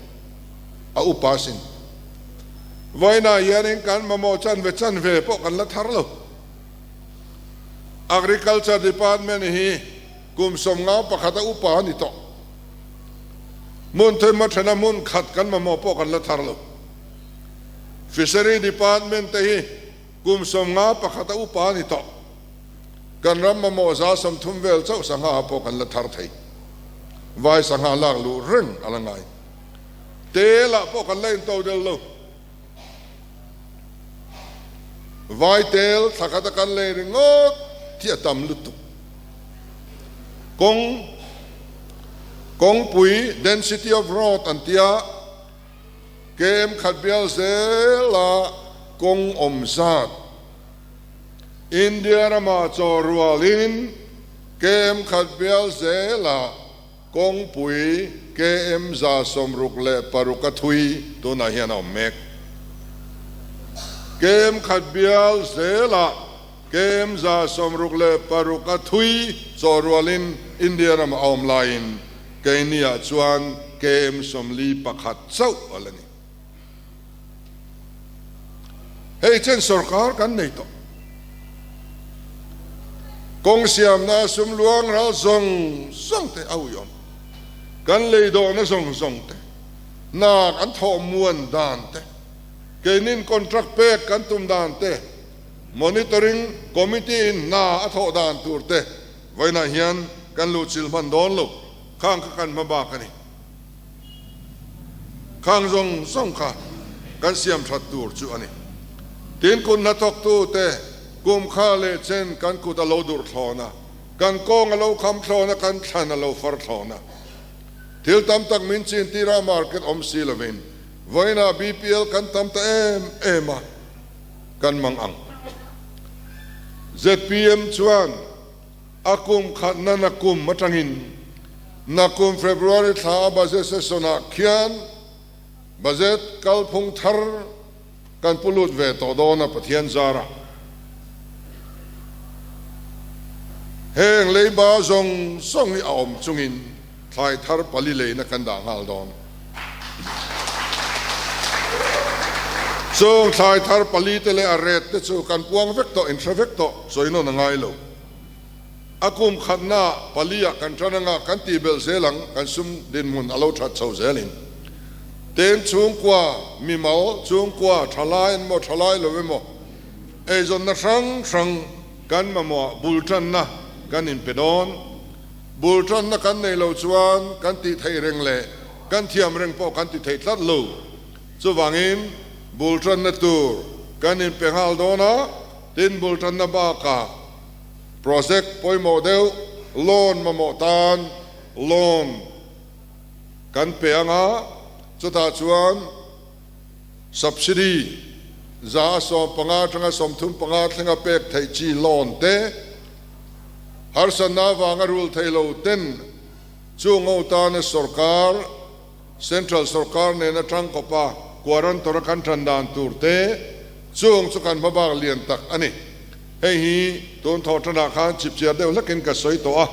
A upa asin. Vawiinah hianin kan mamawh chanve chanve pawh kan la thar lo. Agriculture Department hi Kum 51 a upa a ni tawh. Hmun thawihma thena hmun khat kan mamawh pawh kan la thar lo. Fishery Department te hi kum 51 a upa a ni tawh. Kan ram mamawh 30% vel chauh sangha pawh kan la thar thei. Vai sangha lak luh reng a la ngai. Tel ah pawh kan la into del lo. Vai tel thla khat a kan lei ringawt hi a tam lutuk. Kawng, kawngpui, density of road an tia, KM khat bial zela kawng awm zat. India rama chaw rualin KM khat bial zela Kawngpui KM 66 a thui tunah hian a awm mek. KM khat bial zelah KM 66 a thui chaw rualin India rama a awm laiin keiniah chuan KM 41 chauh a la ni. Hei chen sorkar kan nei tawh. Kawng siamna sum luang ral zawng zawng te a uiawm. Kan lei dawhna zawng zawng te, hna kan thawh muan dan te, keinin contract pek kan tum dan te, monitoring committee in hna a thawh dan tur te vawiinah hian kan luhchilh hman dawn lo. Khang kha kan hma bak a ni. Khang zawng zawng kha kan siam that tur chu a ni. Tin, kut hnathawktute kum kha leh chen kan kut a lo durh thlawn a, kan kawng a lo kham thlawn a, kan thlan a lo far thlawn a. Thil tam tak min chin tirah market awm si lovin vawiinah BPL kan tam ta em em a, kan mang ang. Zpm chuan. A kum khatna nakum atangin nakum February thla a budget session ah khian budget kalphung thar kan pu lut ve tawh dawn a Pathian zarah. Heng leiba zawng zawng hi a awm chungin thlai thar pali leina kan dah nghal dawn. Chung thlai thar pali te leh a ret te chu kan puang vek tawh, in hre vek tawh, sawi nawn a ngai lo. A kum khatna pali ah kan tan anga kan tih belh zel ang, kan sum dinhmun a lo that chho zelin. Teng chhungkua, mimal chhungkua, thalai an maw thalai lo emaw, eizawnna hrang hrang kan mamawh bul tanna kan inpe dawn. Bul tanna kan nei lo chuan kan tih theih reng leh kan thiam reng pawh kan ti thei tlat lo. Chuvangin bul tanna tur. kan inpe nghal dawn a, tin bul tanna bakah project pawimawh deuh loan mamawh tan loan kan pe ang a, chutah chuan subsidy 15% atanga 35 thlenga pek theih chi loan te, harsatna avanga rul thei lo ten chu ngo tana sorkar, Central sorkar nena tangkawpa guarantor a kan tan dan tur te chung chu kan hmabak lian tak a ni. Hei hi tun thawh tanah khan chipchiar deuh hlekin ka sawi tawh a,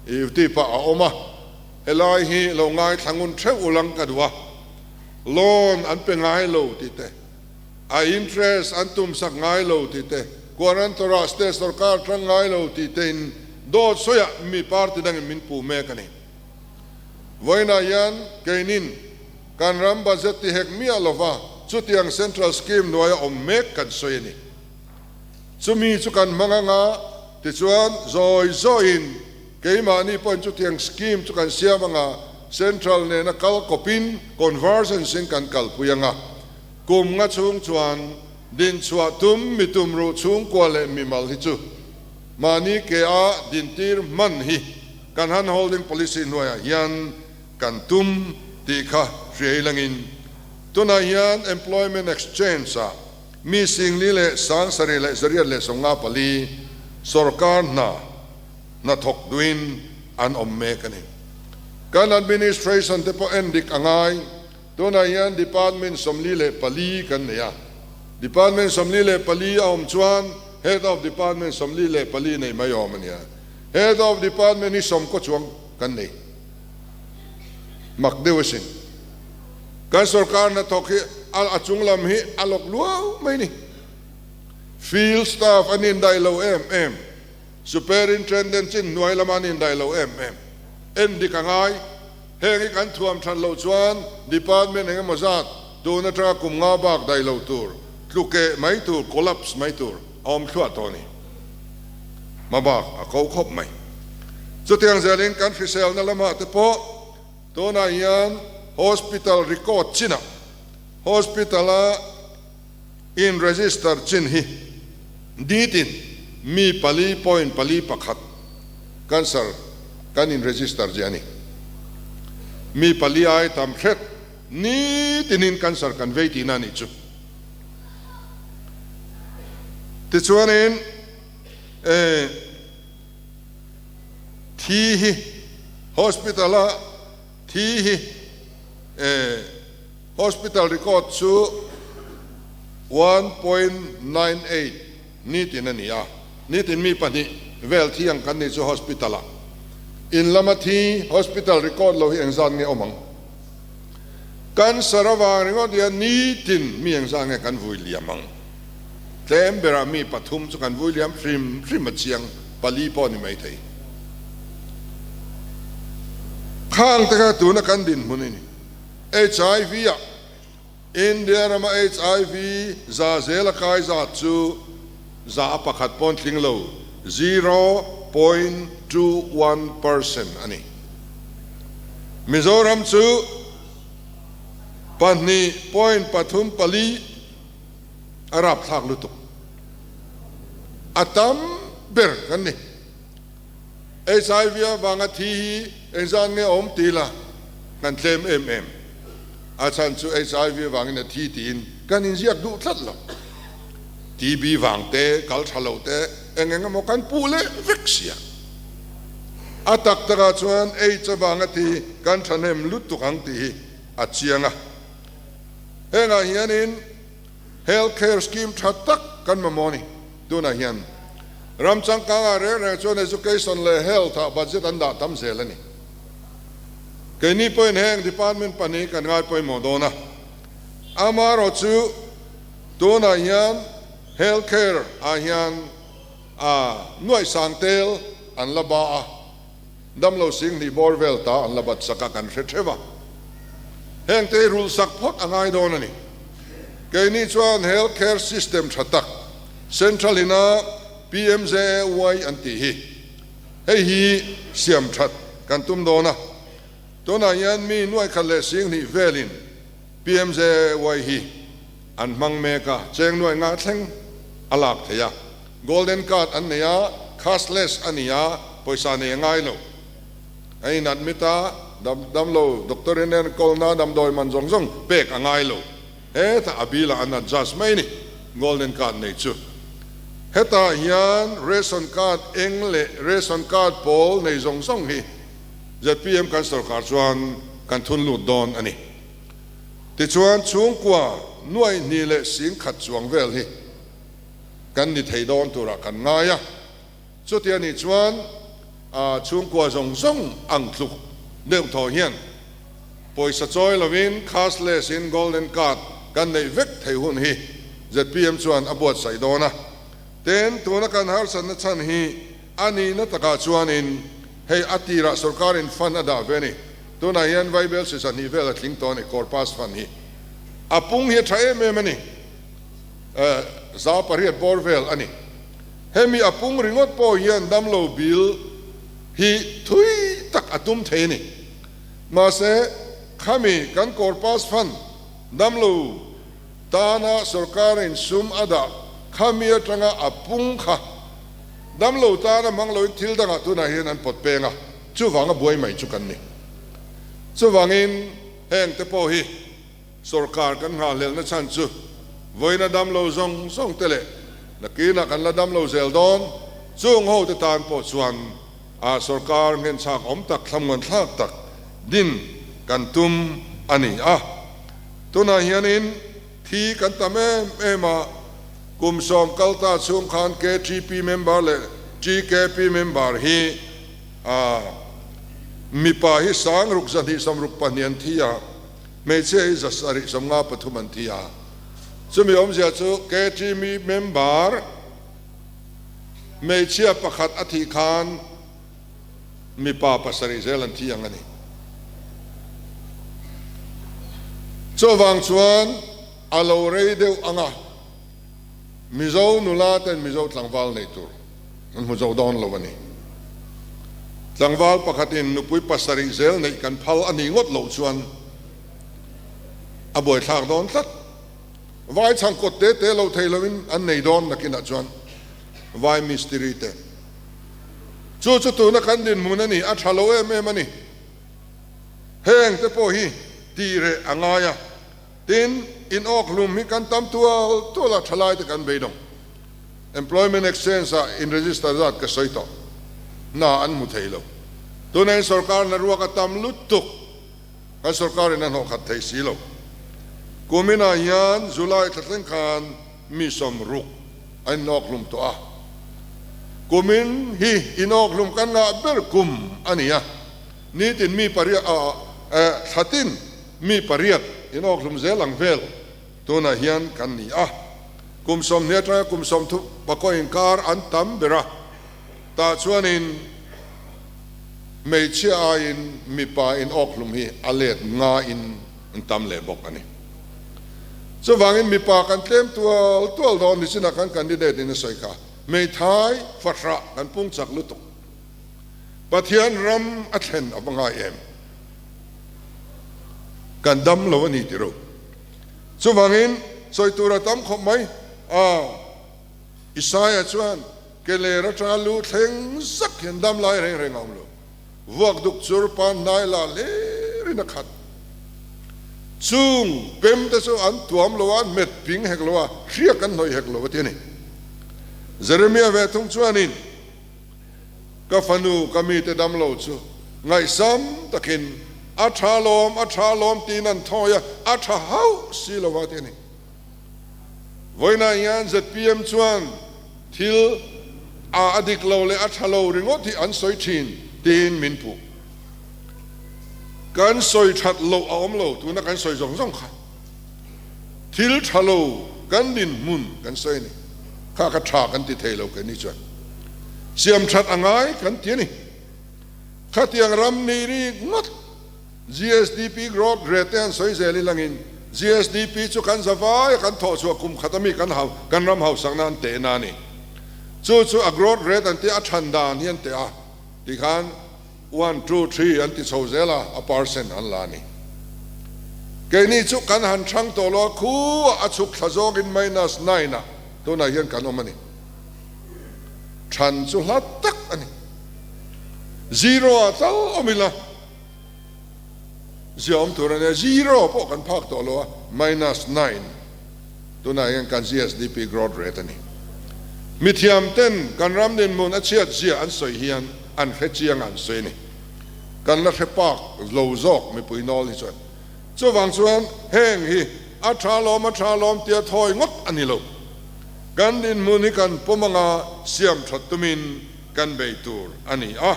i tih pah a awm a, helai hi lo ngaithla ngun theuh ulang ka duh a, loan an pe ngai lo tih te, a interest an tumsak ngai lo tih te, guarantor ah state sorkar tang ngai lo tih te in dawt sawiah mi party dangin min puh mek a ni. Vawiinah hian keinin kan ram budget ti hek miah lova chutiang central scheme hnuaia awm mek kan sawi a ni. Chumi chu kan hmang anga tichuan zawi zawiin keimahni pawhin chutiang scheme chu kan siam anga central nena kal kawpin convergence in kan kalpui anga kum nga chhung chuan dinchhuah tum mi tumruh chhungkua leh mimal hi chu mahni ke a dintir hman hi Kan hand holding policy hnuaiah hian kan tum tih kha hriai langin tunah hian employment exchange ah mi 47,154 sorkar hna hnathawk duhin an awm mek a ni. Kan administration te pawh en dik a ngai. Tunah hian department 44 kan nei a, department 44 a awm chuan head of department 44 nei mai awm a nia. Head of Department hi sawmkaw chuang kan nei. Mak deuh asin. Kan sorkar hnathawk hi a chung lam hi a lawk luau mai ni. Field staff an indaih lo em em. Superintendent chin hnuai lama an indaih lo em em. En dik a ngai. Heng hi kan thuam that loh chuan department eng emaw zat tun atanga kum nga bak daih lo tur, tlukeh mai tur, collapse mai tur a awm thluah tawh a ni. Hmabak a ko khawp mai. Chutiang zelin kan hriselna lamah te pawh tunah hian hospital record chinah hospital-a in register chin hi nitin mi 4.41 cancer kan in register zia a ni. Mi pali ai tam hret nitinin cancer kan vei tihna a nih chu. Tichuanin thi hi hospital a thi hi hospital record chu 1.98 nitin a ni a, nitin mi pahnih vel thi ang kan nih chu hospital ah. In lama thi hospital record lo hi engzat nge awm ang? Cancer avang ringawt hian nitin mi engzat nge kan vui liam ang? Tlem berah mi pathum chu kan vui liam hrim hrim a chiang, pali pawh a ni maithei. Khang te kha tuna kan dinhmun i ni. HIV ah India rama HIV za zela kai zat chu za a pakhat pawn tling lo, 0.21% a ni. Mizoram chu 2.34 a rapthlak lutuk. A tam ber kan ni. HIV avanga thi hi engzat nge awm ti la kan tlem em em. A chhan chu HIV avangin a thi tiin kan inziak duh tlat lo. TB vang te, kal tha lo te eng eng emaw kan puh leh vek sia. A tak takah chuan AIDS avanga thi kan thahnem lutuk ang tih hi a chiang a. Hengah hianin Health Care Scheme tha tak kan mamawh a ni. Tunah hian ram changkangah reng reng chuan Education leh Health ah budget an dah tam zel a ni. Keini pawhin heng department pahnih kan ngai pawimawh dawn a. Amaherawhchu tunah hian Health Care ah hian a nuaihsang tel an la ba a. Damlo singhnih bawr vel ta an la bat sak a, kan hre theuh a. Heng te hi rulh sak phawt a ngai dawn a ni. Keini chuan health care system tha tak, central ina PMJAY an tih hi, hei hi siam that kan tum dawn a. Tunah hian mi nuaikhat leh singhnih velin PMJAY hi. an hmang mek a, cheng nuai nga thleng a lak theih a. Golden card an nei a, cashless a ni a, pawisa nei a ngai lo. A in admit a, dam damlo doctor in enkawlna damdawi man zawng zawng pek a ngai lo. Hetah a bill ah an adjust mai ni, golden card nei chu. Hetah hian ration card eng leh ration card pawl nei zawng zawng hi zpm kan sorkar chuan kan thun lut dawn a ni. Tichuan chhungkua nuaih hnih leh sing khat chuang vel hi kan ni thei dawn turah kan ngai a. Chuti a nih chuan chhungkua zawng zawng ang tluk deuh thaw hian pawisa chawi lovin cashless in golden card kan neih vek theih hun hi zpm chuan a buatsaih dawn a. Tin, tuna kan harsatna chhan hi a nihna takah chuanin hei a tirah sorkarin fund a dah ve a ni. Tunah hian Vaibel sisa hnih vel a tling tawh a ni, Corpus fund hi a pung hi a tha em em a ni, 800 bawr vel a ni. Hemi a pung ringawt pawh hian damlo bill hi thui tak a tum thei a ni. Mahse, khami kan Corpus Fund damlo tana sorkarin sum a dah khami atanga a pung kha damlo tana hmang loin thil dangah tunah hian an pawt peng a, chuvanga buai mai chu kan ni. Chuvangin heng te pawh hi. Sorkar kan nghahhlelhna chhan chu vawiina damlo zawng zawng te leh nakinah kan la damlo zel dawn chung ho te tan pawh chuan a sorkar nghenchhak awm tak thlamngawn thlak tak din kan tum a ni a. Tunah hianin thi kan tam em em a, kum 10 kal ta chhung khan KTP member leh TKP member hi a mipa hi 6224 an thi a, Hmeichhia hi 753 an thi a, chumi awmzia chu KTM member hmeichhia pakhat a thih khan mipa pasarih zel an thi ang a ni. Chuvang chuan a lo rei deuh ang a, Mizo nula ten Mizo tlangval nei tur an hmu zo dawn lo a ni. Tlangval pakhatin nupui pasarih zel neih kan phal a nih ngawt loh chuan a buaithlak dawn tlat. Vai chhang kawt te te lo thei loin an nei dawn nakinah chuan vai mistiri te. Chu chu tuna kan dinhmun a ni, a tha lo em em a ni. Heng te pawh hi tih reh a ngai a. Tin, in awk hlum hi kan tam tual tual a, thalai te kan beidawng. Employment Exchange ah in register zat ka sawi tawh. Hna an hmu thei lo. Tuna in sorkar hna ruak a tam lutuk. Kan sorkar in a hnawh khat thei si lo. Kumin ah hian July thla thleng khan mi 60 an in awk hlum tawh a. Kumin hi in awk hlum kan ngah ber kum a ni a. Nitin mi pariat ah thlatin Mi pariat inawkhlum zel ang vel tunah hian kan ni a, kum 20 atanga kum 30 pakaw inkar an tam ber a, tah chuanin hmeichhia aiin mipa inawkhlum hi a let ngaiin an tam leh bawk a ni. Chuvangin mipa kan tlem tual tual dawn nichinah kan candidate in a sawi kha, hmeithai fahrah kan pung chak lutuk. Pathian ram a thlen a va ngai em? Kan dam lo a ni tiro. Chuvangin sawi tur a tam khawp mai a, Isaia chuan ke ler atanga lu thleng zak hian dam lai reng reng a awm lo. Vuak duk chur pan hnai la hlerin a khat. Chung pem te chu an tuam lo a, an hmet ping hek lo a, hriak an hnawih hek lo a ti a ni. Jeremia ve thung chuanin. Ka fanu, ka mite damlo chu ngaihsam takin a tha lawm, a tha lawm tiin an thawi a, a tha hauh si lo a ti a ni. Vawiinah hian zpm chuan thil a a dik lo leh a tha lo ringawt hi an sawi thin tiin min puh. Kan sawi that loh a awm lo, tuna kan sawi zawng zawng kha thil tha lo kan dinhmun kan sawi a ni. Kha kha tha kan ti thei lo keini chuan siam that a ngai kan ti a ni. Khatiang ram ni rik ngawt GSDP growth rate te an sawi zel i langin GSDP chu kan zavai a kan thawh chhuah kum khat ami kan hau kan ram hausakna an tehna a ni. Chu chu a growth rate an tia a than dan hi an teh a tikhan one, two, three an ti chho zel a, a percent an la a ni. Keini chu kan han chhang tawh lo a, khuah a chhuk thla zawngin minus nine-ah tunah hian kan awm a ni. Chhan chu hla tak a ni. Zero-ah tal awm ila zia awm tur a nia, zero pawh kan phak tawh lo a, minus nine tunah hian kan GSDP growth rate a ni. Mithiam ten kan ram dinhmun a chhiat zia an sawi hian an hre chiang a an sawi a ni. Kan la hre pak lo zawk mipui nawl hi chuan. Chuvang chuan heng hi a tha lawm a tha lawm tia thawi ngawt a ni lo. Kan dinhmun hi kan pawm anga siam that tumin kan bei tur a ni a.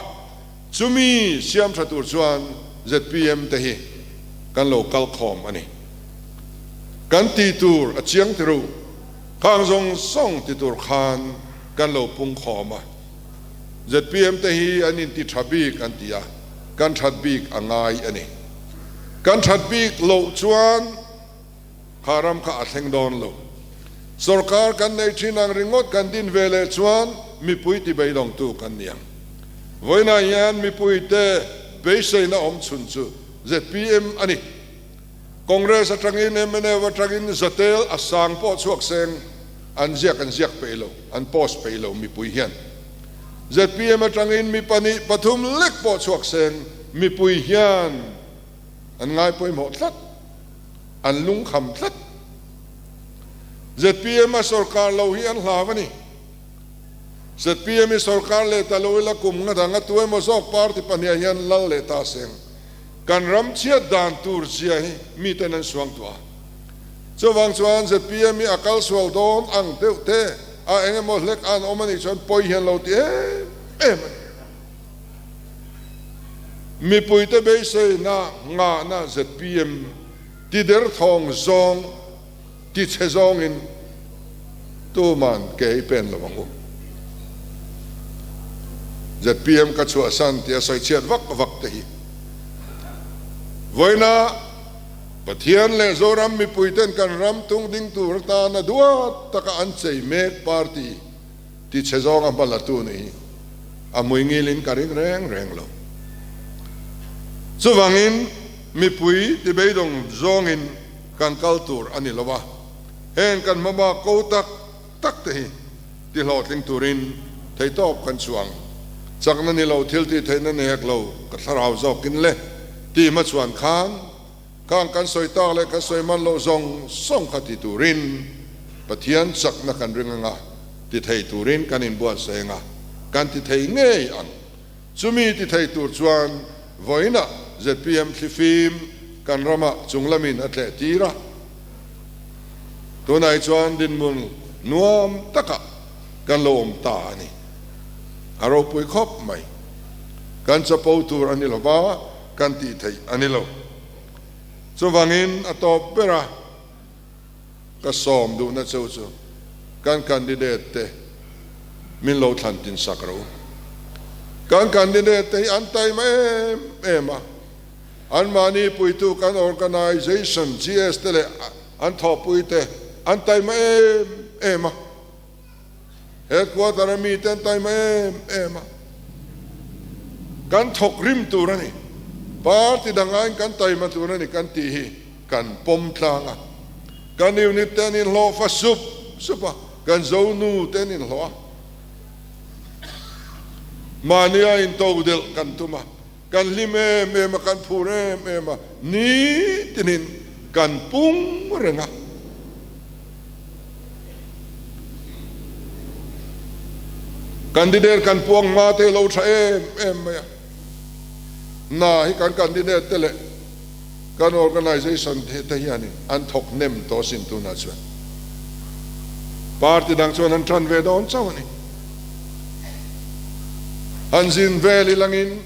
Chumi siam tha tur chuan zpm te hi kan lo kal khawm a ni. Kan ti tur a chiang ti ru. Khang zawng zawng ti tur khan kan lo pung khawm a. Zpm te hi an inti tha bik an ti a, kan that bik a ngai a ni. Kan that bik loh chuan kha ram kha a thleng dawn lo. Sorkar kan nei thin ang ringawt kan din ve leh chuan mipui ti beidawngtu kan ni ang. Vawiinah hian mipuite beiseina awm chhun chu zpm a ni. Congress atangin mnf atangin Zatel a sang pawh chhuak seng an ziak an ziak peih lo, an post peih lo mipui hian. Zpm atangin mi pahnih pathum lek pawh chhuak seng mipui hian an ngai pawimawh tlat, an lungkham tlat. Zpm a sorkar lo hi an hlau a ni. Zpm i sorkar leh ta lo ila kum nga dang a tu emaw zawk party pahniah hian lal leh ta seng. Kan ram chhiat dan tur zia hi miten an suang tuah a. Chuvang chuan zpm hi a kal sual dawn ang deuh te a eng emaw hlek an awm anih chuan pawi hian lo ti em em a ni. Mipuite beiseina nghahna zpm ti derthawng zawng ti chhe zawngin tuman ke i pen lo ang u. Zpm ka chhuahsan tia sawi chhiat vak vak te hi vawiina Pathian leh Zoram mipuiten kan ram tung ding tur atana duat taka an chei mek party ti chhe zawnga hma la tu nih hi a hmui ngilin ka ring reng reng lo. Chuvangin mipui ti beidawng zawngin kan kal tur a ni lo a, heng kan hmabak ko tak tak te hi ti hlawhtling turin theitawp kan chuang. Chakna ni lo, thil tih theihna ni hek lo, ka thlarau zawkin le ti hmachhuan khan khang kan sawi tak leh kan sawi man loh zawng zawng kha ti turin Pathian chakna kan ring anga ti thei turin kan inbuatsaih anga kan ti thei ngei ang. Chumi ti thei tur chuan vawiinah zpm thlifim kan ramah chunglamin a tleh tir a. Tunah hi chuan dinhmun nuam takah kan lo awm ta a ni. A ropui khawp mai. Kan chapo tur a ni lo va, kan tih theih a ni lo. Chuvangin a tawp ber a. Ka sawm duhna cheu chu kan candidate te min lo thlan tin sak rawh u. Kan candidate te hi an taima em em a, anmahni puitu kan organisation GS te leh an thawhpui te an taima em em a, headquarter a mi te an taima em em a, kan thawk rim tur a ni, party dang aiin kan taima tur a ni kan tih hi. Kan pawm tlang a, kan unit te an inhlawh fa sup sup a, kan zonu te an inhlawh a. Mahnia into delh kan tum a, kan hlim em em a, kan phur em em a, nitinin kan pung reng a. Candidate kan puang hma te lo tha em em mai a, hna hi kan candidate te leh Kan organisation te hianin an thawk hnem tawh asin tunah chuan party dang chuan an tan ve dawn chauh a ni. Han zin vel ilangin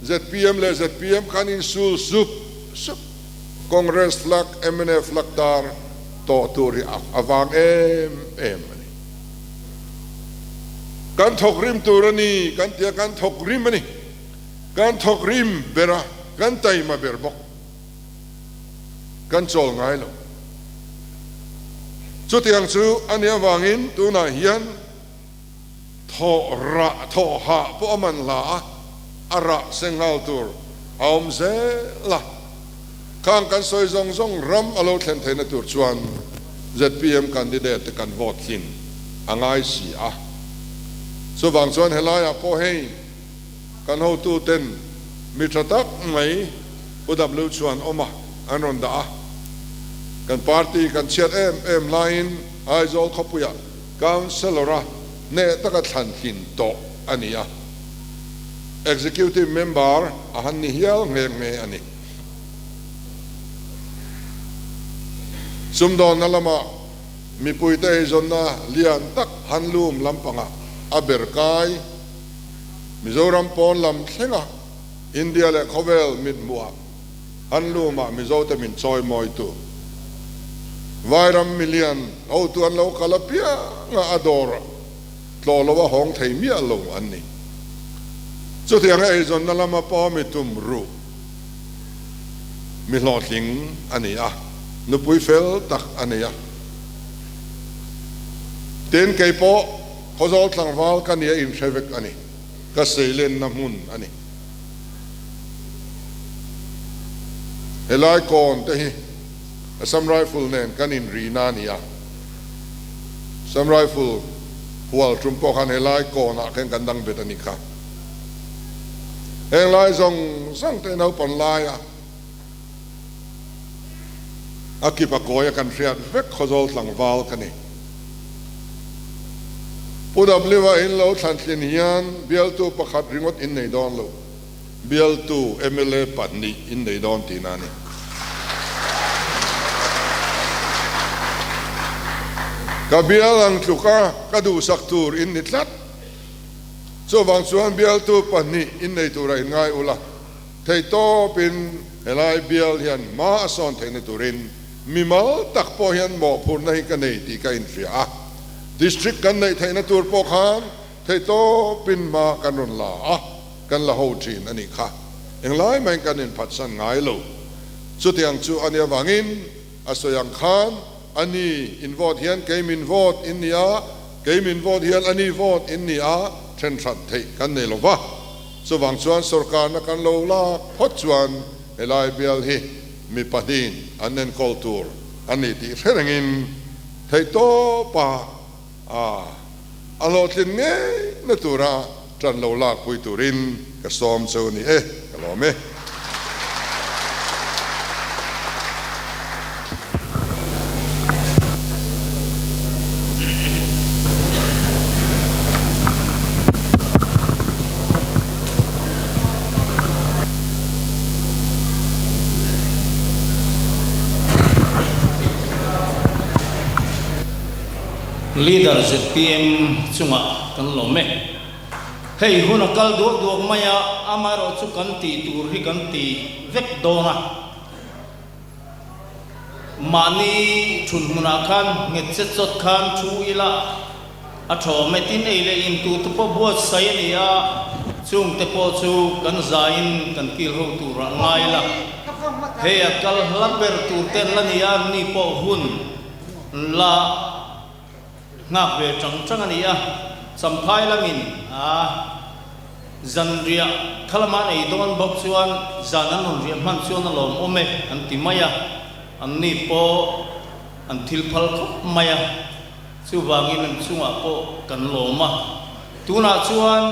zpm leh zpm khan insul sup sup Congress flag, mnf flag tar tawh tur hi a vang em em a ni. Kan thawk rim tur a ni kan tia kan thawk rim a ni. Kan thawk rim ber a, kan taima ber bawk. Kan chawl ngai lo. Chutiang chu a nih avangin tunah hian thawh rah, thawh hah pawh a man hla a, a rah seng nghal tur a awm zel a. Khang kan sawi zawng zawng ram a lo thlen theihna tur chuan zpm candidate te kan vote tlin a ngai si a. Chuvang chuan helaiah pawh hei kan hotu ten mi tha tak mai Pu W chuan awm a an rawn dah a. Kan party kan chhiat em em laiin Aizawl khawpuiah Councillor-a hneh taka thlan tlin tawh a ni a. Executive Member a han ni hial nghe nghe a ni. Sumdawnna lama mipuite eizawnna lian tak handloom lampangah a ber kai. Mizoram pawn lam thlenga India leh khawvel mithmuhah handloom-ah Mizote min chawimawitu Vairam milian hotu an lo kal apianga a dawr tlawh lo a hawng thei miah lo an ni. Chutianga eizawnna lama pawmi tum ruh mi hlawhtling a ni a, nupui fel tak a nei a. Tin, kei pawh Khawzawl tlangval ka nia inhre vek a ni, ka seilenna hmun a ni. Helai kawn te hi Assam Rifle nen kan inrina a ni a, Assam Rifle hual tum pawh khan helai kawnah khan kan dang bet a ni kha. Heng lai zawng zawng te naupang laia a kip a kawia kan hriat vek Khawzawl tlangval ka ni. Pu W-a in lo thlantlin hian bialtu pakhat ringawt in nei dawn lo, bialtu mla pahnih in nei dawn tihna a ni. Ka bial ang tluka ka duhsak tur in ni tlat. Chuvang chuan bialtu pahnih in nei tura in ngai ula, theihtawpin helai bial hian hma a sawn theihna turin mimal tak pawh hian mawhphurhna hi ka nei tih ka inhria a. District kan neih theihna tur pawh khan theihtawpin hma kan rawn la a, kan la ho thin a nih kha. Englai maiin kan inphatsan ngai lo. Chutiang chu a nih avangin a sawi ang khan, A ni, in vote hian kei min vote in ni a, kei min vote hian a ni vote in ni a, then hran theih kan nei lo va. Chuvang chuan sorkarna kan lo lak phawt chuan helai bial hi mi pahnihin an enkawl tur a ni tih hre rengin theihtawpa a a hlawhtlin ngei na tura ṭan lo lakpui turin ka sawm cheu a ni e, ka lawm e. Leader zpm chungah kan lawm e. Hei hun a kal duak duak mai a, amaherawh chu kan tih tur hi kan ti vek dawn a. Mahni thun hmunah khan nghet chet chawt khan thu ila a thawm e. Tin ei leh in tur te pawh buatsaih a ni a, chung te pawh chu kan zaiin kan kil ho turah ngai ila. Hei a kal hla ber tur te an la ni a, anni pawh hun la nghak ve tang tang a ni a, Champhai lamin a zanriah kha lama an ei dawn bawk chuan zan an rawn riah hman chuan a lawmawm e an ti mai a, anni pawh an thil phal khawp mai a, chuvangin an chungah pawh kan lawm a, tunah chuan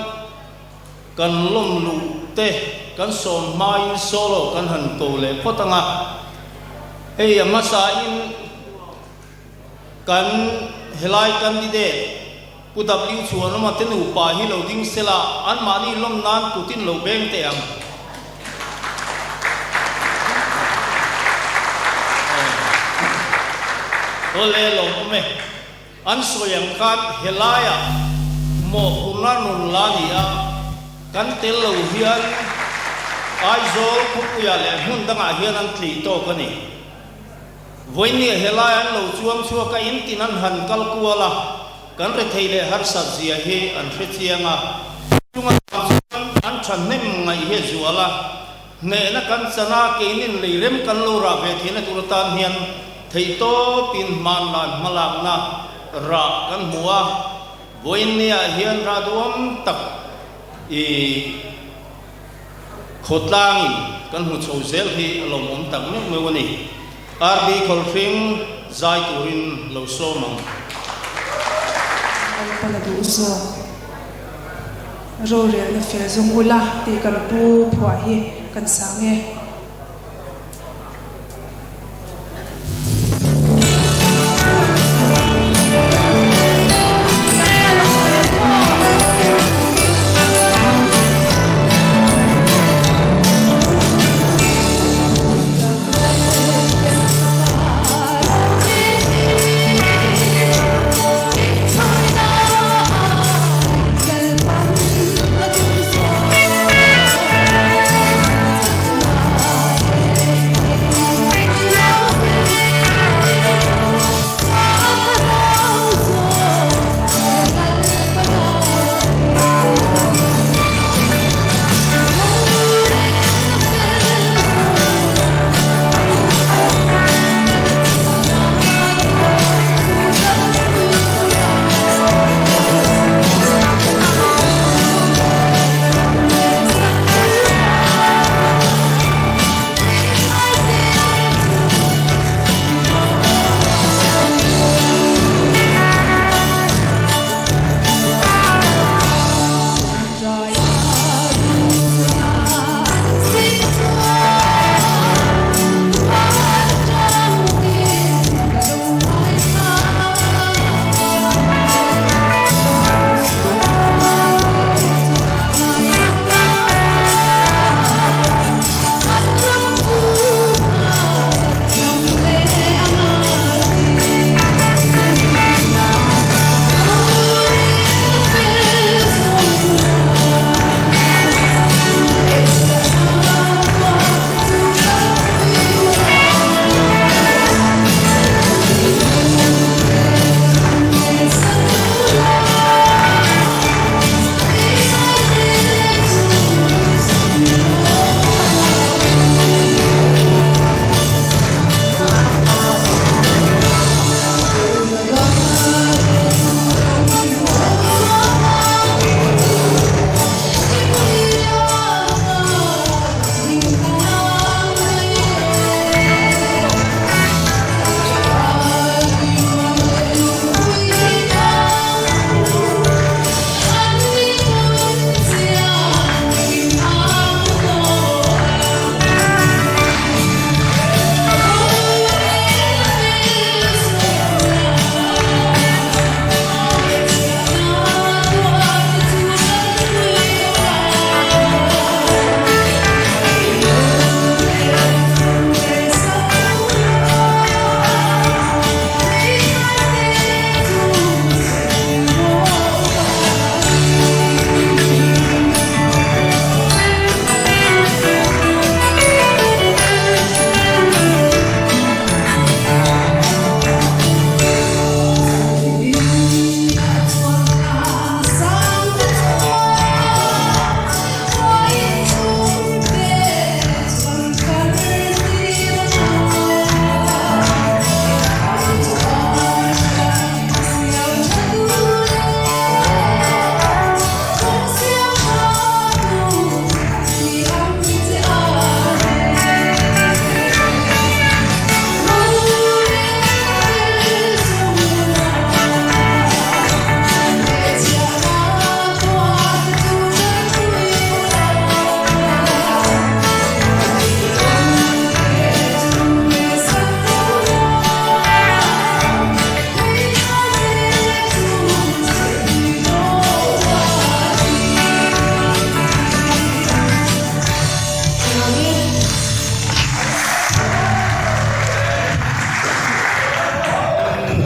kan lawm luh te kan sawm hmain solo kan han ko leh phawt ang a, hei a hmasain. Kan helai candidate Pu W Chhuanawma te nupa hi lo ding sela, anmahni lawm nan kutin lo beng teh ang. Awle lawmawm e. An sawi ang khan helaiah mawhphurhna rawn la ni a, kan tel lo hian Aizawl khawpuiah leh hmun dangah hian an tlih tawk a ni. Vawinia helai an lo chuang chhuak a, in tin an han kal kual a, kan rethei leh harsat zia hi an hre chiang a. Chunga vang chuan an thahnem ngaih hi a zual a, hnehna kan chan a, keinin leirem kan lo rah ve theihna tur atan hian theihtawpin hmanlai hmalakna rah kan hmu a, vawinia hian rah duhawm tak i. Khawtlangin kan hmu chho zel hi a lawmawm tak meuh meuh a ni. RB Khawlhring zai turin lo sawm ang. Lalpan a duh zawk. Rorelna fel zawng ula tih kan pu phuah hi kan sang e.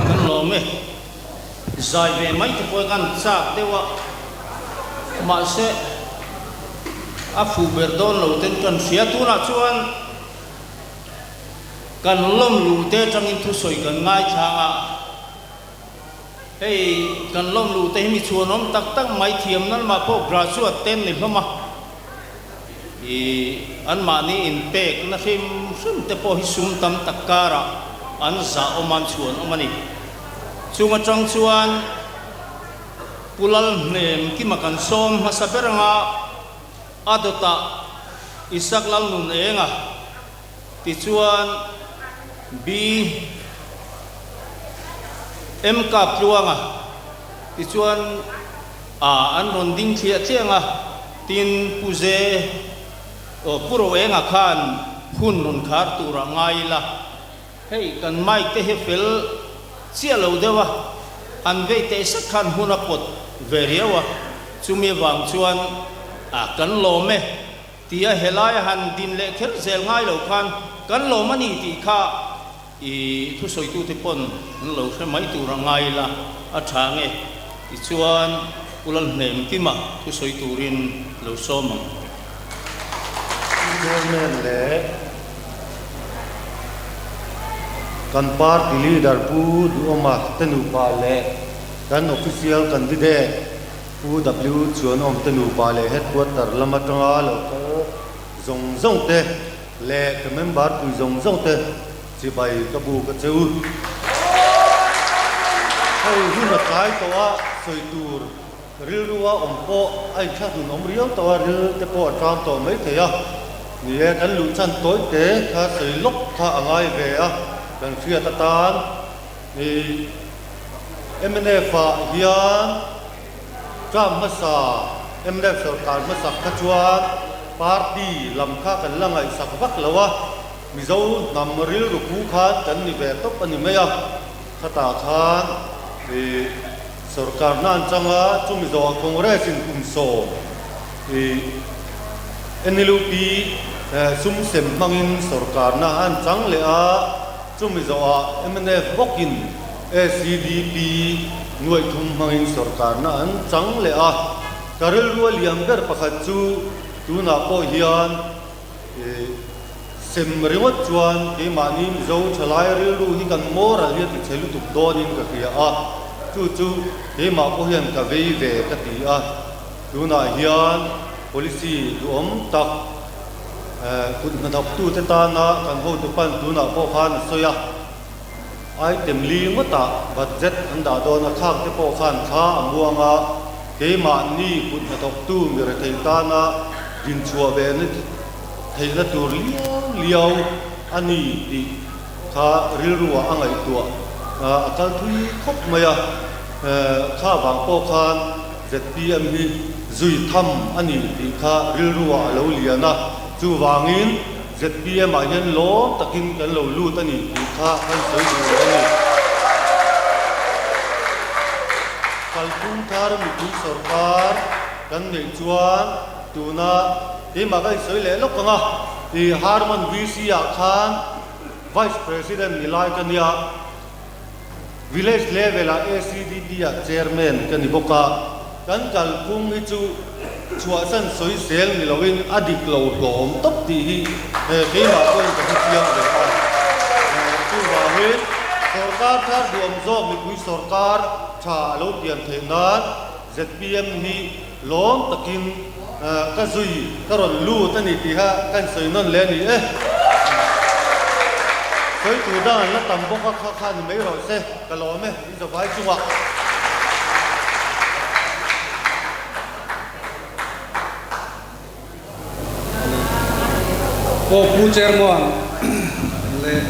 Kan lawm e. Zai ve mai te pawh kan chak deuh a, mahse a fuh ber dawn lo ten kan hria. Tunah chuan kan lawm luh te atangin thusawi kan ngaithlang a. Hei kan lawm luh te hi mi chhuanawm tak tak mai thiam nan mah pawh graduate te an ni hlawm a, ih anmahni inpek na hrim hrim te pawh hi sum tam tak karah an zah awm a an chhuanawm a ni. Chung atang chuan Pu Lalhnem kima kan sawm hmasa ber anga a dawtah. Isak Lalnun Enga, tichuan B. M. Kaptluanga, tichuan A an rawn ding thliah chiang a, tin Pu Ze aw Pu Roenga khan hun rawn khar turah ngai ila, hei kan mic te hi fel chiah lo deuh a, an vei teh sek khan hun a pawt ve riau a, chumi avang chuan a kan lawm e tia helai a han din leh kher zel ngai lo khan kan lawm a ni tih kha I thusawitute pawn an lo hre mai tur a ngai ila a tha nge? Tichuan, Pu Lalhnem Kima thusawi turin lo sawm ang. Chairman leh kan party leader Pu Duhawma te nupa leh kan official candidate Pu W Chuanawm te nupa leh headquarter lam atanga lo kal zawng zawng te Leh ka member pui zawng zawng te chibai ka bu ka che u. Hei hun a tlai tawh a, sawi tur rilru a awm pawh a inthlahlun awm riau tawh a, ril te pawh a tram tawh mai thei a. Ni e, kan luh chan tawi te kha sawi lawk kha a ngai ve a, kan hriat atan i mnf ah hian Term hmasa mnf sorkar hmasak kha chuan party lam kha kan la ngaihsak vak lo a, Mizo hnam rilru pu khan kan ni ve tawp a ni mai a, khatah khan ih sorkar hna an chang a, chu Mizoah Congress in kum sawm ih NLUP sum sem hmangin sorkar hna an chang leh a, chu Mizoah mnf bawkin ACDP nuaih thum hmangin sorkarna an chang leh a, ka rilru a liam ber pakhat chu tunah pawh hian sem ringawt chuan keimahni Mizo thalai rilru hi kan moral hi a ti chhe lutuk dawnin ka hria a, chu chu keimah pawh hian ka vei ve ka ti a, tunah hian policy duhawm tak kut hnathawktute tana kan hotu pan tunah pawh khan a sawi a. Item li ngawtah budget an dah dawn a, khak te pawh khan thla a muang a, keimahni kut hnathawktu mi rethei tana dinchhuah ve na theihna tur liau liau a ni tih kha rilruah a ngaihtuah a kal thui khawp mai a, kha vang pawh khan zpm hi zui tham a ni tih kha rilruah a lo lian a, chuvangin ZPM ah hian lawm takin kan lo lut a ni tih kha kan sawi duh lo a ni. Kalphung thar mipui sorkar kan neih chuan tuna keimah ka insawi leh lawk ang a, i Harmon VC ah khan Vice President ni lai ka nia, Village level ah ACDP ah Chairman ka ni bawk a, kan kalphung hi chu chhuahsan sawi sel ni loin a dik lo hlawm tawp tih hi keimah pawhin ka hre chiang ve a. Chuvangin sorkar thar duam zawk mipui sorkar tha a lo pian theih nan zpm hi lawm takin ka zui ka rawn lut a ni tih kha ka insawi nawn leh a ni e. Sawi tur dang an la tam bawk a, kha kha ni mai rawh se, ka lawm e, in zavai chungah. Aw Pu Chairman leh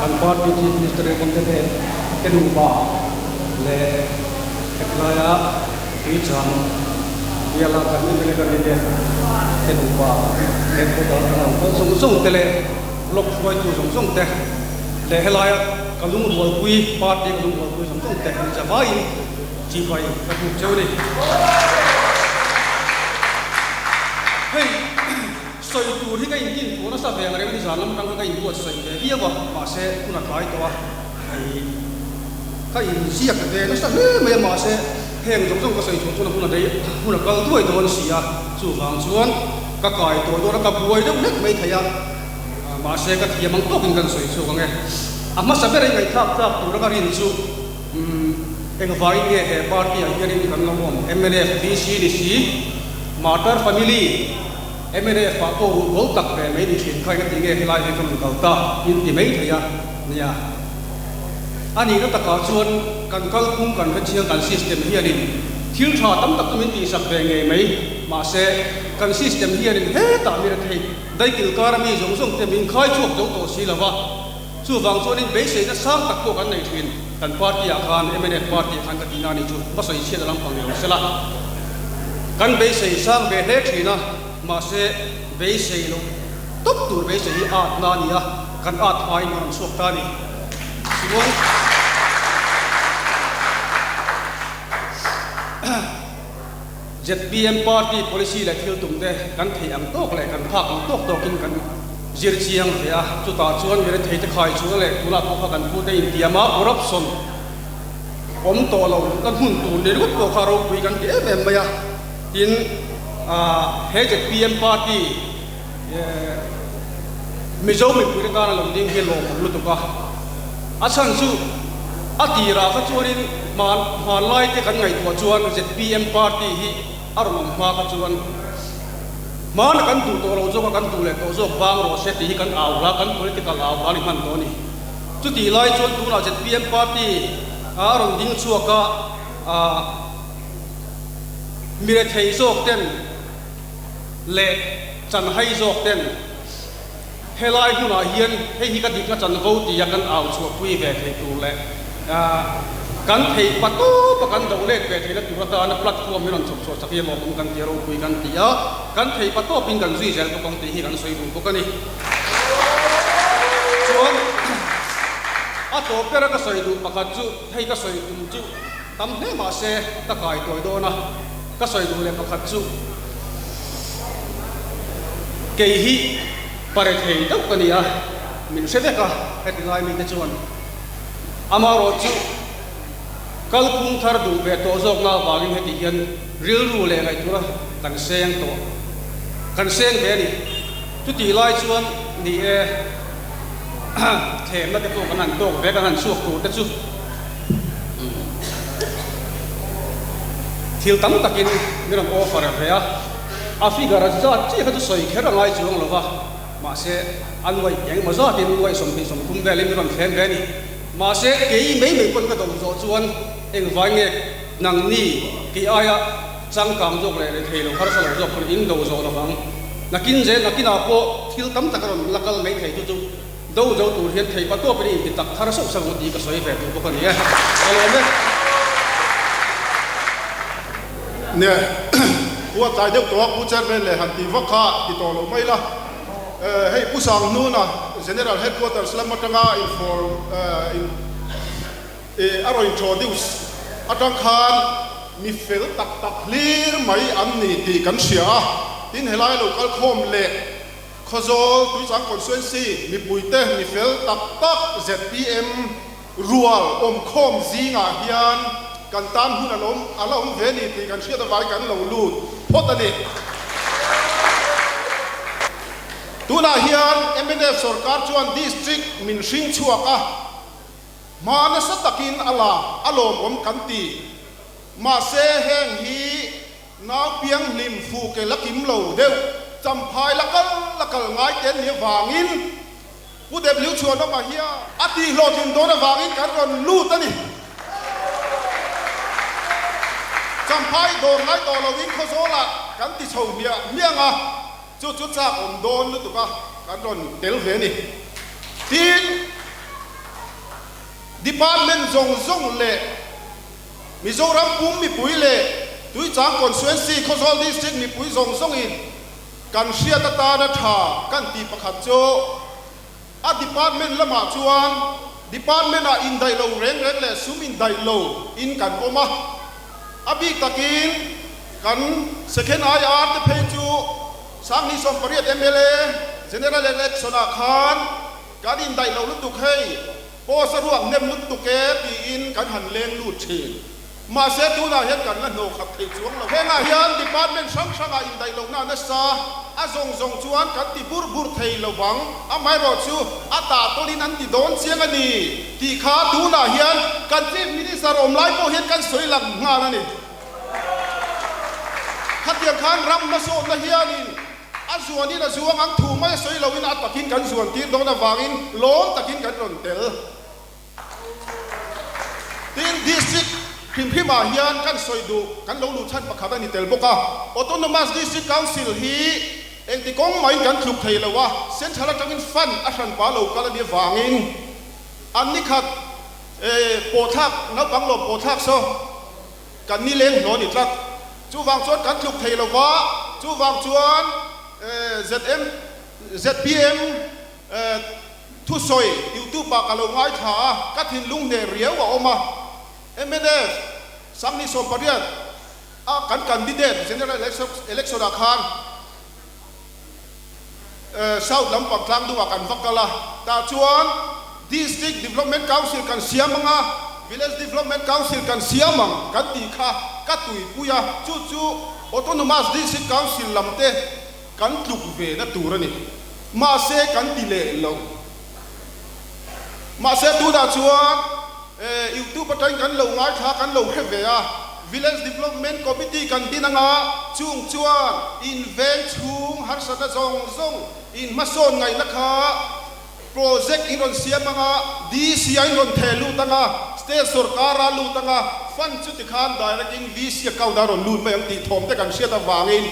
kan party Chief Minister candidate te nupa leh hetlai a Tuichang biala kan mla candidate te nupa headquarter atanga an kal zawng zawng te leh block hruaitu zawng zawng te leh helaia ka lungrualpui party ka lungrualpui zawng zawng te zavaiin Chibai ka buk cheu ni. Hei sawi tur hi ka intin tawh nasa ve ang reng a ni zan lam atang khan ka inbuatsaih ve viau a, mahse hun a tlai tawh a, hei ka inziak ve nasa hle mai a, mahse heng zawng zawng ka sawi chhuah chuan hun a rei hun a kal duai dawn si a, chuvang chuan ka kai tawh dawn a, ka buai deuh hlek mai thei a, mahse ka thiam ang tawkin kan sawi chhuak ang e. A hmasa ber i ngaihthlak tlak tura ka rin chu. Umm, engvangin nge he party ah hianin kan lo awm? Mnf VC ni si, Martar family, mnf ah pawh ruh bawl tak ve mai ni thin kha engati nge helai hi ka rawn kal ta in ti mai thei a nia. A nihna takah chuan kan kalphung kan hrechiang kan system hianin. Thil tha tam tak chu min tihsak ve ngei mai. Mahse, kan system hianin hetah mi rethei daikil kara mi zawng zawng te min khai chhuak zo tawh si lo va. Chuvang chuanin beiseina sang tak pawh kan nei thin. Kan party ah khan, mnf party ah khan ka tihna a nih chu va sawi chhiat a lampang ni lo sela. Kan beisei sang ve hle thin a, mahse beisei loh tawp tur beisei hi atna a ni a, kan at hmain a rawn chhuak ta a ni. Chuan zpm party policy leh thil tum te kan theih ang tawk leh kan phak ang tawk tawkin kan zir chiang ve a, chutah chuan mirethei te khai chhunga leh tunah pawh kha kan pute intiam a, corruption awm tawh lo ka hmun tur ni ringawt pawh kha ropui kan ti em em mai a, tin he zpm party Mizo mipuite tan a lo ding hi lawmawm lutuk a, a chhan chu a tirah kha chuanin hman hmanlai te kan ngaihtuah chuan zpm party hi a rawn awm hma kha chuan hmana kan duh tawh lo zawk a kan duh leh tawh zawk vang rawh se tih hi kan au hla kan political au hla ni hman tawh a ni. Chutih lai chuan tunah zpm party a rawn ding chhuak a, mirethei zawk ten leh chanhai zawk ten helai hmunah hian hei hi ka dikna chanvo tia kan au chhuahpui ve theih tur leh kan theih pa tawpa kan do let ve theihna tur atana platform hi rawn chhawp chhuah chak hi a lawmawm kan ti a, ropui kan ti a, kan theih pa tawpin kan zui zel bawk ang tih hi kan sawi duh bawk a ni. Chuan a tawp bera ka sawi duh pakhat chu hei ka sawi tum chu tam hle mah se ka kai tawi dawn a. Ka sawi duh leh pakhat chu kei hi pare thei deuh ka ni a, min hre vek a, heti lai mite chuan amaherawh chu kalphung thar duh ve tawh zawkna avangin heti hian rilru leh ngaihtuahna kan seng tawh, kan seng ve a ni. Chutih lai chuan ni e, thlemna te pawh kan han tawk ve, kan han chhuak tur te chu. Thil tam takin min rawn offer ve a, a figure zat chiah kha chu sawi kher a ngai chuang lo va, mahse a nuaih engemaw zatin nuaih 20 30 velin min rawn thleng ve a ni. Mahse kei mai mai pawn ka dawm zawh chuan engvai nge nangni kei aia changkang zawk leh rethei lo harsa lo zawk pawn in do zawh lo vang. Nakin zel nakinah pawh thil tam tak a rawn la kal mai thei chu chu. Do zo tur hian thei pa tawpin i inti tak thar sauh sauh ang tih ka sawi ve duh bawk a ni e. Ka lawm e. Nia, khua tlai deuh tawh a Pu Chairman leh han tih vak kha ti tawh lo mai la. Hei Pu Sanghnuna General Headquarters lam atanga inform in a rawn introduce atang khan mi fel tak tak hlir mai an ni tih kan hria a. Tin helai lo kalkhawm leh Khawzawl Tuichang Constituency mipuite mi fel tak tak zpm rual awmkhawm zingah hian kan tan hun a lo a la awm ve ni tih kan hriat avangin kan lo lut phawt a ni. Tunah hian mnf sorkar chuan district min hring chhuak a, hma nasa takin a la a lawmawm kan ti. Mahse heng hi Nau piang hlim fu ke la kim lo deuh, champhai la kal la kal ngai te an nih avangin Pu W Chhuanawma hian a tih hlawhtlin dawn avangin kan rawn lut a ni. Champhai dawr ngai tawh loin Khawzawlah kan ti chho hmiah hmiang a, chu chu chak awm dawn lutuk a kan rawn tel ve a ni. Tin, Department zawng zawng leh Mizoram pum mipui leh Tuichang Constituency Khawzawl District mipui zawng zawngin kan hriat atana tha kan tih pakhat chu a department lamah chuan department ah indaih lo reng reng leh sum indaih lo in kan awm a, a bik takin kan Second IR te phei chu Sangni 18 mla General Election ah khan kan indaih lo lutuk hei. Post a ruak hnem lutuk e tiin kan han leng lut thin. Mahse tunah hian kan la hnawh khat thei chuang lo. Hengah hian department hrang hrangah indaih lohna a nasa a zawng zawng chuan kan ti bur bur thei lo vang. Amaherawhchu a tah tawlin an ti dawn chiang a ni tih kha tunah hian kan Chief Minister awm lai pawh hian kan sawi lang nghal a ni. Khatiang khan ram hmasawnna hianin A zuanin a zuang ang thu mai a sawi loin a takin kan zuan tir dawn avangin lawm takin kan rawn tel. Tin, District. Hrim hrimah hian kan sawi duh kan lo luh chhan pakhat a ni tel bawk a. Autonomous District Council hi engti kawng mahin kan tluk thei lo a, Central atangin fund a hranpa lo kal a nih avangin an ni khat pawhthlak, naupang lawm pawhthlak saw kan ni leng hlawh a ni tlat. Chuvang chuan kan tluk thei lo va, chuvang chuan ZM, zpm, Thusawi YouTube ah ka lo ngaithla a, ka thinlung hneh riau a awm a. Mnf 2018 a kan candidate General Election ah khan South lampang tlangdung ah kan va kal a, tah chuan District Development Council kan siam ang a, Village Development Council kan siam ang kan tih kha ka tuipui a, chu chu Autonomous District Council lam te Kan tluk ve na tur a ni. Mahse kan ti leh lo. Mahse tunah chuan YouTube atangin kan lo ngaithla kan lo hre ve a, Village Development Committee kan din anga chung chuan in veng chhung harsatna zawng zawng in hmasawn ngaihna kha project in rawn siam anga DC a in rawn theh lut anga state sorkar a lut anga fund chu tikhan direct in VC account a rawn lut mai ang tih thawm te kan hriat avangin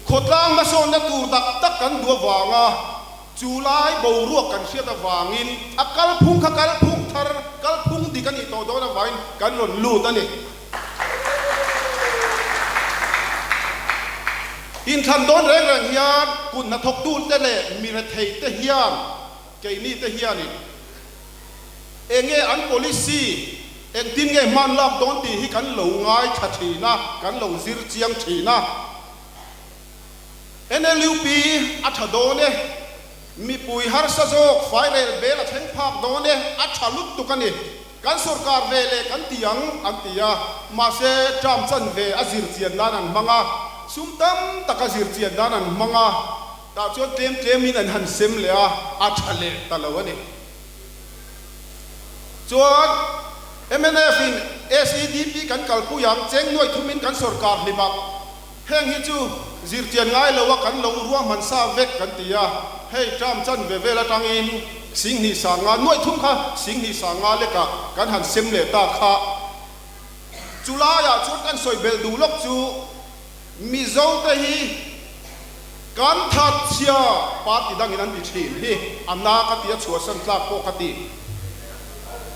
Khawtlang hmasawnna tur tak tak kan duh avanga chu lai boruak kan hriat avangin a kalphung kha kalphung thar, kalphung dik a nih tawh dawn avangin kan rawn lut a ni. Inthlan dawn reng reng hian kut hnathawktute leh mi retheite hian keini te hianin eng nge an policy, engtin nge hman lak dawn tih hi kan lo ngaithla thin a, kan lo zir chiang thin a. NLUP a tha dawn e, mipui harsa zawk fairel bel a thleng phak dawn e, a tha lutuk a ni. Kan sorkar ve leh kan ti ang an ti a, mahse term chanve a zir chian nan an hmang a, sum tam tak a zir chian nan an hmang a, tah chuan tlem tlemin an han sem leh a, a tha leh ta lo a ni. Chuan mnf in SEDP kan kalpui ang, cheng nuaih thumin kan sorkar hlim a, heng hi chu zirchian ngai lo a kan lo ruahman sa vek kan ti a, hei term chanve vel atangin 20 sanga nuaih thum kha 20 sanga lekah kan han sem leh ta kha. Chulaiah chuan kan sawi belh duh lawk chu Mizo te hi kan thatchhia party dangin an ti thin hi a na ka ti a chhuahsan tlak pawh ka ti.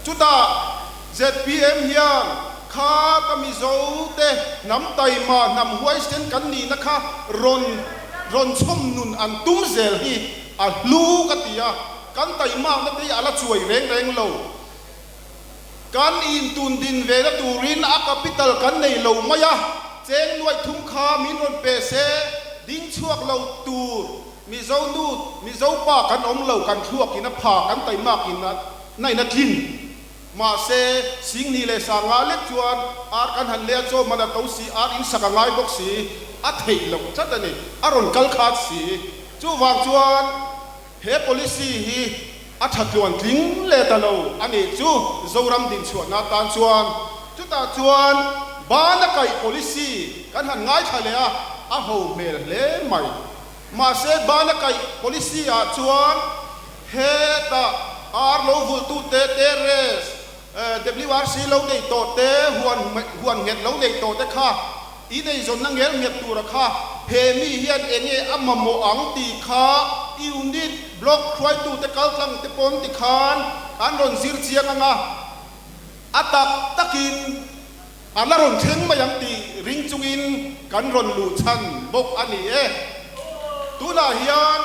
Chutah zpm hian kha ka Mizo te hnam taima hnam huaisen kan nihna kha rawn rawn chhawm nun an tum zel hi a hlu ka ti a, kan taimakna te hi a la chuai reng reng lo. Kan intun din ve na turin a capital kan nei lo mai a, cheng nuaih thum kha min rawn pe se, ding chhuak lo tur Mizo nu, Mizo pa kan awm lo, kan thluak in a pha, kan taimak in a na in a tlin. Mahse, Singni leh Sanga lek chuan ar kan han leh a, chaw man a to si, ar in sak a ngai bawk si, a theih loh tlat a ni, a rawn kal khat si. Chuvang chuan He policy hi a tha tluan tling leh ta lo a nih chu Zoram dinchhuahna atan chuan. Chutah chuan bana kaih policy kan han ngaithla leh a, a ho hmel hle mai. Mahse bana kaih policy ah chuan hetah ar lo vulhtute terrace, WRC lo nei tawh te, huan huan nghet lo nei tawh te kha i neizawnna ngel nghet tura kha he mi hian enge a mamawh ang tih kha unit, block hruaitute kaltlang te pawn ti khan an rawn zir chiang ang a, a tak takin a la rawn thleng mai ang tih ring chungin kan rawn luh chhan bawk a ni e. Tunah hian.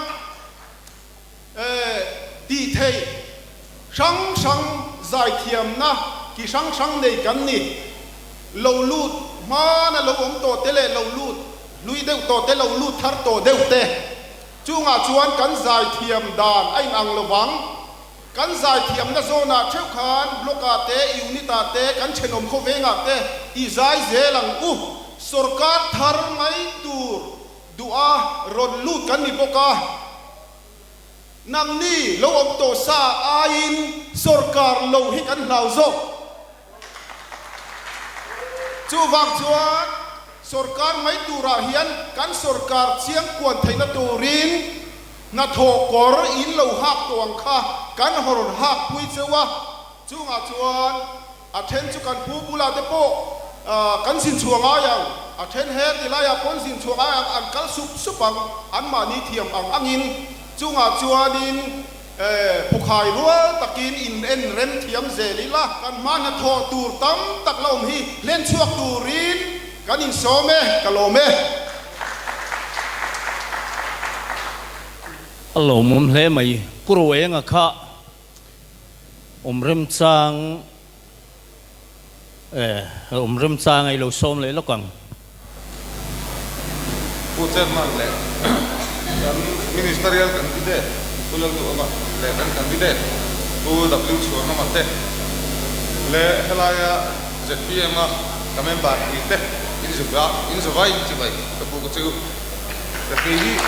Tih theih hrang hrang zaithiamna ki hrang hrang nei kan ni. Lo lut hmana lo awm tawh te leh lo lut hlui deuh tawh te, lo lut thar tawh deuh te chungah chuan kan zaithiam dan a inang lo vang. Kan zaithiamna zawnah theuh khan block-ah te, unit-ah te, kan thenawm khawvengah te i zai zel ang u. Sorkar thar mai tur Duha rawn lut kan ni bawk a, nangni lo awm tawh sa aiin sorkar lo hi kan hlau zawk. Chuvang chuan sorkar mai turah hian kan sorkar chiangkuan theihna turin hnathawh kawr in lo hak tawh ang kha kan rawn hak pui cheu a, chungah chuan a then chu kan pu bulah te pawh. Kan zin chhuah ngai ang, a then he ti laiah pawn zin chhuah ngai ang, an kal sup sup ang, anmahni thiam ang angin chungah chuanin phukhai rual takin in en rem thiam zel ila. Kan hma hnathawh tur tam tak la awm hi hlen chhuak turin kan insawm e, ka lawm e. A lawmawm hle mai, Pu Roenga kha awm remchang. E, awm remchang ei lo sawm leh lawk ang. Pu Chairman leh kan Ministerial Candidate Pu Lalduhawma leh kan Candidate Pu W Chhuanawma te leh helaia zpm a ka member pui te inzuvai inchivai ka buk a chu. Ka kei hi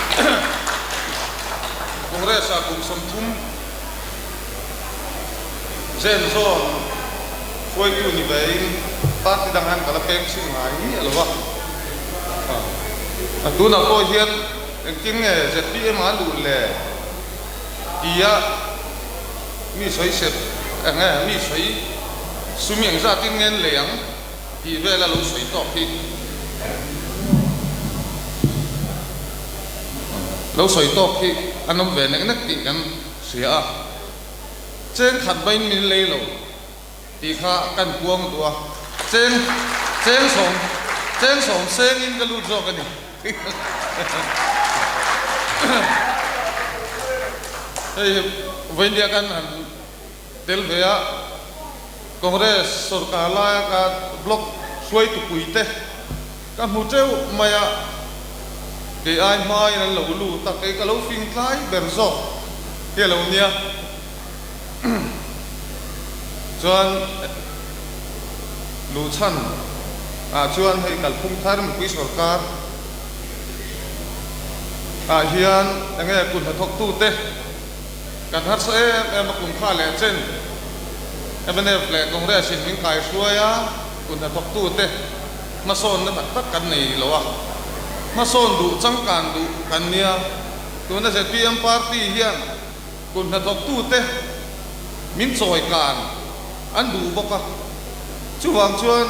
Congress ah kum 30 Zen zawn hruaitu ni vein party dang hian ka la peng chhin ngai miah lo a. A tunah pawh hian engtin nge zpm a luh le tia mi sawi sep eng nge mi sawi sum engzatin nge an lei ang tih vela lo sawi tawk hi lo sawi tawk hi an awm ve nek nek tih kan hria a. Cheng khat bain min lei lo tih kha kan puang duh a, cheng cheng sawm cheng sawm sengin ka lut zawk a ni. Hei hi vawiindia kan han tel ve a, Congress sorkar laia ka block hruaitu puite ka hmu teuh mai a, kei ai hmain an lo lut a, kei ka lo fing tlai ber zawk hi a lo nia. Chuan luhchhan ah chuan hei kalphung thar mipui sorkar ah hian enge kut hnathawk tute kan harsa em em a kum kha leh chen mnf leh Congress in min kaihruai a kut hnathawk tute hmasawnna tak tak kan nei lo a, hmasawn duh changkan duh kan nia. Tuna zpm party hian kut hnathawktute min chawi kan an duh bawk a, chuvang chuan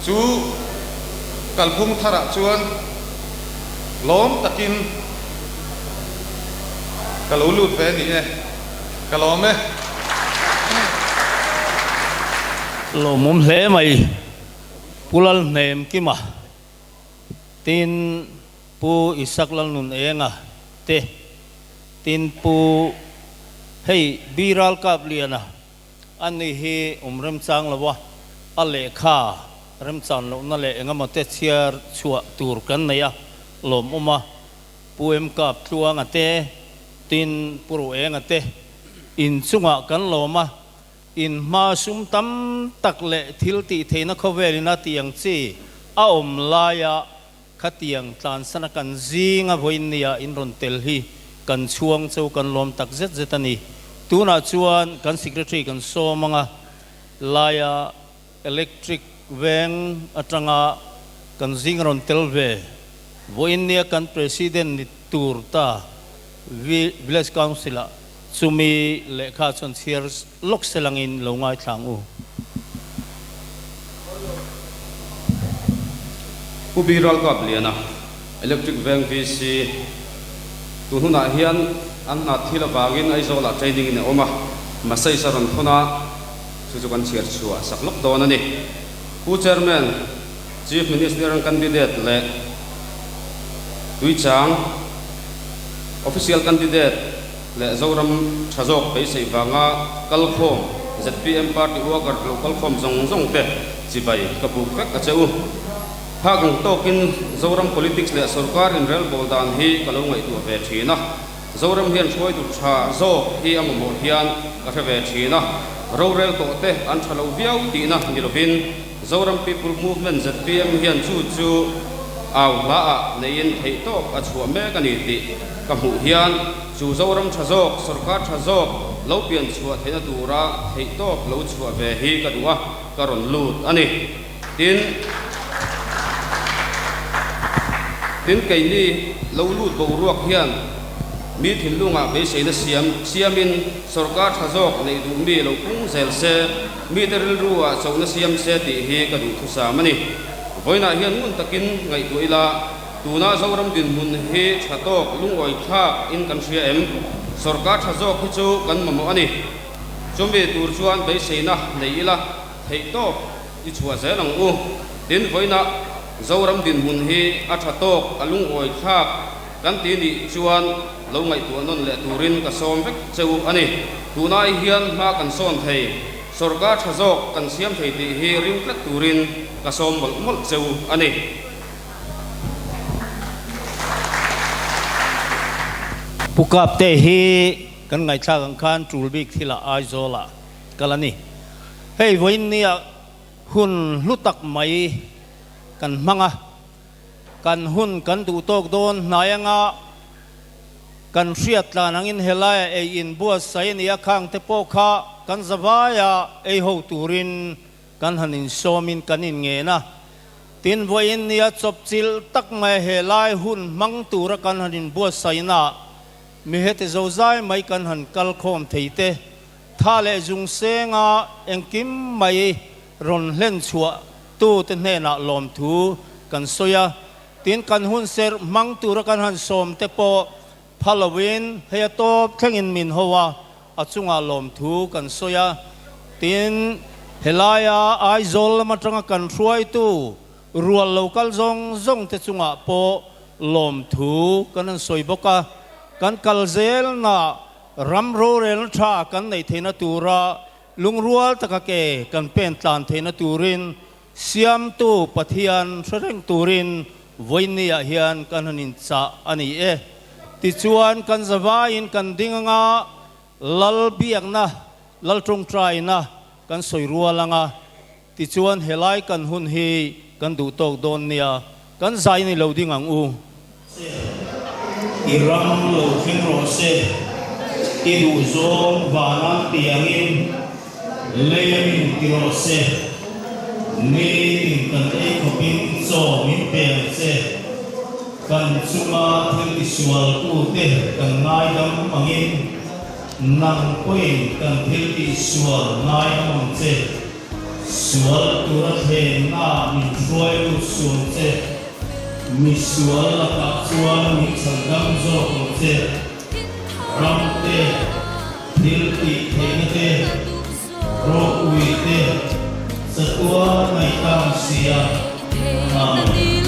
chu kalphung tharah chuan lawm takin ka lo lut ve a ni e, ka lawm e. Lawmawm hle mai Pu Lalhnem Kima. Tin, Pu Isak Lalnun Enga te, tin Pu hei B Ralkap Liana a ni hi awm remchang lo a, a lehkha remchan lohna leh engemaw te chhiar chhuah tur kan nei a, lawmawm a, Pu M Kap Tluanga te, tin Pu Ruenga te inchungah kan lawm a, In hma sum tam tak leh thil tih theihna khawvelin a tih ang chi a awm laia khatiang tlansana kan zinga vawiin nia in rawn tel hi kan chhuang cheu kan lawm tak zet zet a ni. Tunah chuan kan Secretary kan sawm anga laia Electric veng atanga kan zing rawn tel ve vawiin nia kan President ni tur ta Village Council ah Chumi lehkha chuan chhiar lawk se langin lo ngaithla ang u. Pu B. Ralkap Liana, Electric Veng VC, tun hunah hian an hna thil avangin Aizawlah training in a awm a, message a rawn thawn a, chu chu kan chhiar chhuah sak lawk dawn a ni. Pu Chairman, Chief Minister candidate leh Tuichang Official candidate leh Zoram tha zawk beisei vanga kalkhawm zpm party worker lo kalkhawm zawng zawng te chibai ka buk vek a che u. Phak ang tawkin Zoram politics leh sorkar inrelbawl dan hi ka lo ngaihtuah ve thin a. Zoram hian hruaitu tha zawk hi a mamawh hian ka hre ve thin a. Rorel tawh te an tha lo viau tihna ni lovin Zoram People Movement, zpm, hian chu chu au hla ah neiin theihtawp a chhuah mek a ni tih ka hmuh hian chu Zoram tha zawk, sorkar tha zawk lo pian chhuah theihna tura theihtawp lo chhuah ve hi ka duh a, ka rawn lut a ni. Tin, tin keini lo lut boruak hian. Mi thinlungah beiseina siam siamin sorkar tha zawk neih duh mi lo pung zel se, mite rilru-ah chona siam se tih hi ka duhthusam a ni. Vawiinah hian ngun takin ngaihtuah ila, tuna Zoram dinhmun hi tha tawk lungawi thlak in kan hria em? Sorkar tha zawk hi chu kan mamawh a ni. Chumi tur chuan beiseina nei ila theih tawp i chhuah zel ang u. Tin, vawiinah Zoram dinhmun hi a tha tawk a lungawi thlak Kan ti nih chuan lo ngaihtuah nawn leh turin ka sawm vek che u a ni. Tunai hian hma kan sawn thei, sorkar tha zawk kan siam thei tih hi ring tlat turin ka sawm mawlh mawlh che u a ni. Pu Kapte hi kan ngaihthlak ang khan tul bik thilah Aizawlah kal a ni. Hei vawiin nia hun hlu tak mai kan hmang a. Kan hun kan duh tawk dawn hnai anga kan hriat tlan angin helaia ei in buatsaih a ni a, khang te pawh kha kan zavaia ei ho turin kan han insawmin kan inngen a. Tin, vawiin nia chawpchilh tak mai helai hun hmang tura kan han inbuatsaihna mi heti zozai mai kan han kal khawm thei te, tha leh zung senga engkim mai rawn hlen chhuah tute hnenah lawmthu kan sawi a, tin kan hun serh hmang tura kan han sawm te pawh pha loin hei a tawp thlengin min ho a, a chungah lawmthu kan sawi a, tin helaia Aizawl lam atanga kan hruaitu rual lo kal zawng zawng te chungah pawh lawmthu kan han sawi bawk a, kan kal zelna ram rorelna tha kan neih theihna tura Lungrual taka ke kan pen tlan theihna turin Siamtu Pathian hre reng turin vawiinniah hian kan han inchah a ni e. Tichuan kan zavaiin kan ding anga Lal biakna, Lal tawngtaina kan sawi rual anga tichuan helai kan hun hi kan duh tawk dawn nia, kan zai ni lo ding ang u. I ram lo thleng rawh se, i duhzawng vanan tiangin lei a min ti rawh se, nitin kan ei khawpin chaw min pe ang che, kan chunga thil tisualtute kan ngaidam angin nang pawhin kan thil tihsual ngaidam ang che, sual tura thlenna min hruai lut suam che. Misual lakah chuan min chhandam zawk ang che. Ram te, thil tih theihna te, ropui te, chatuan ngaihtam sia. Amen.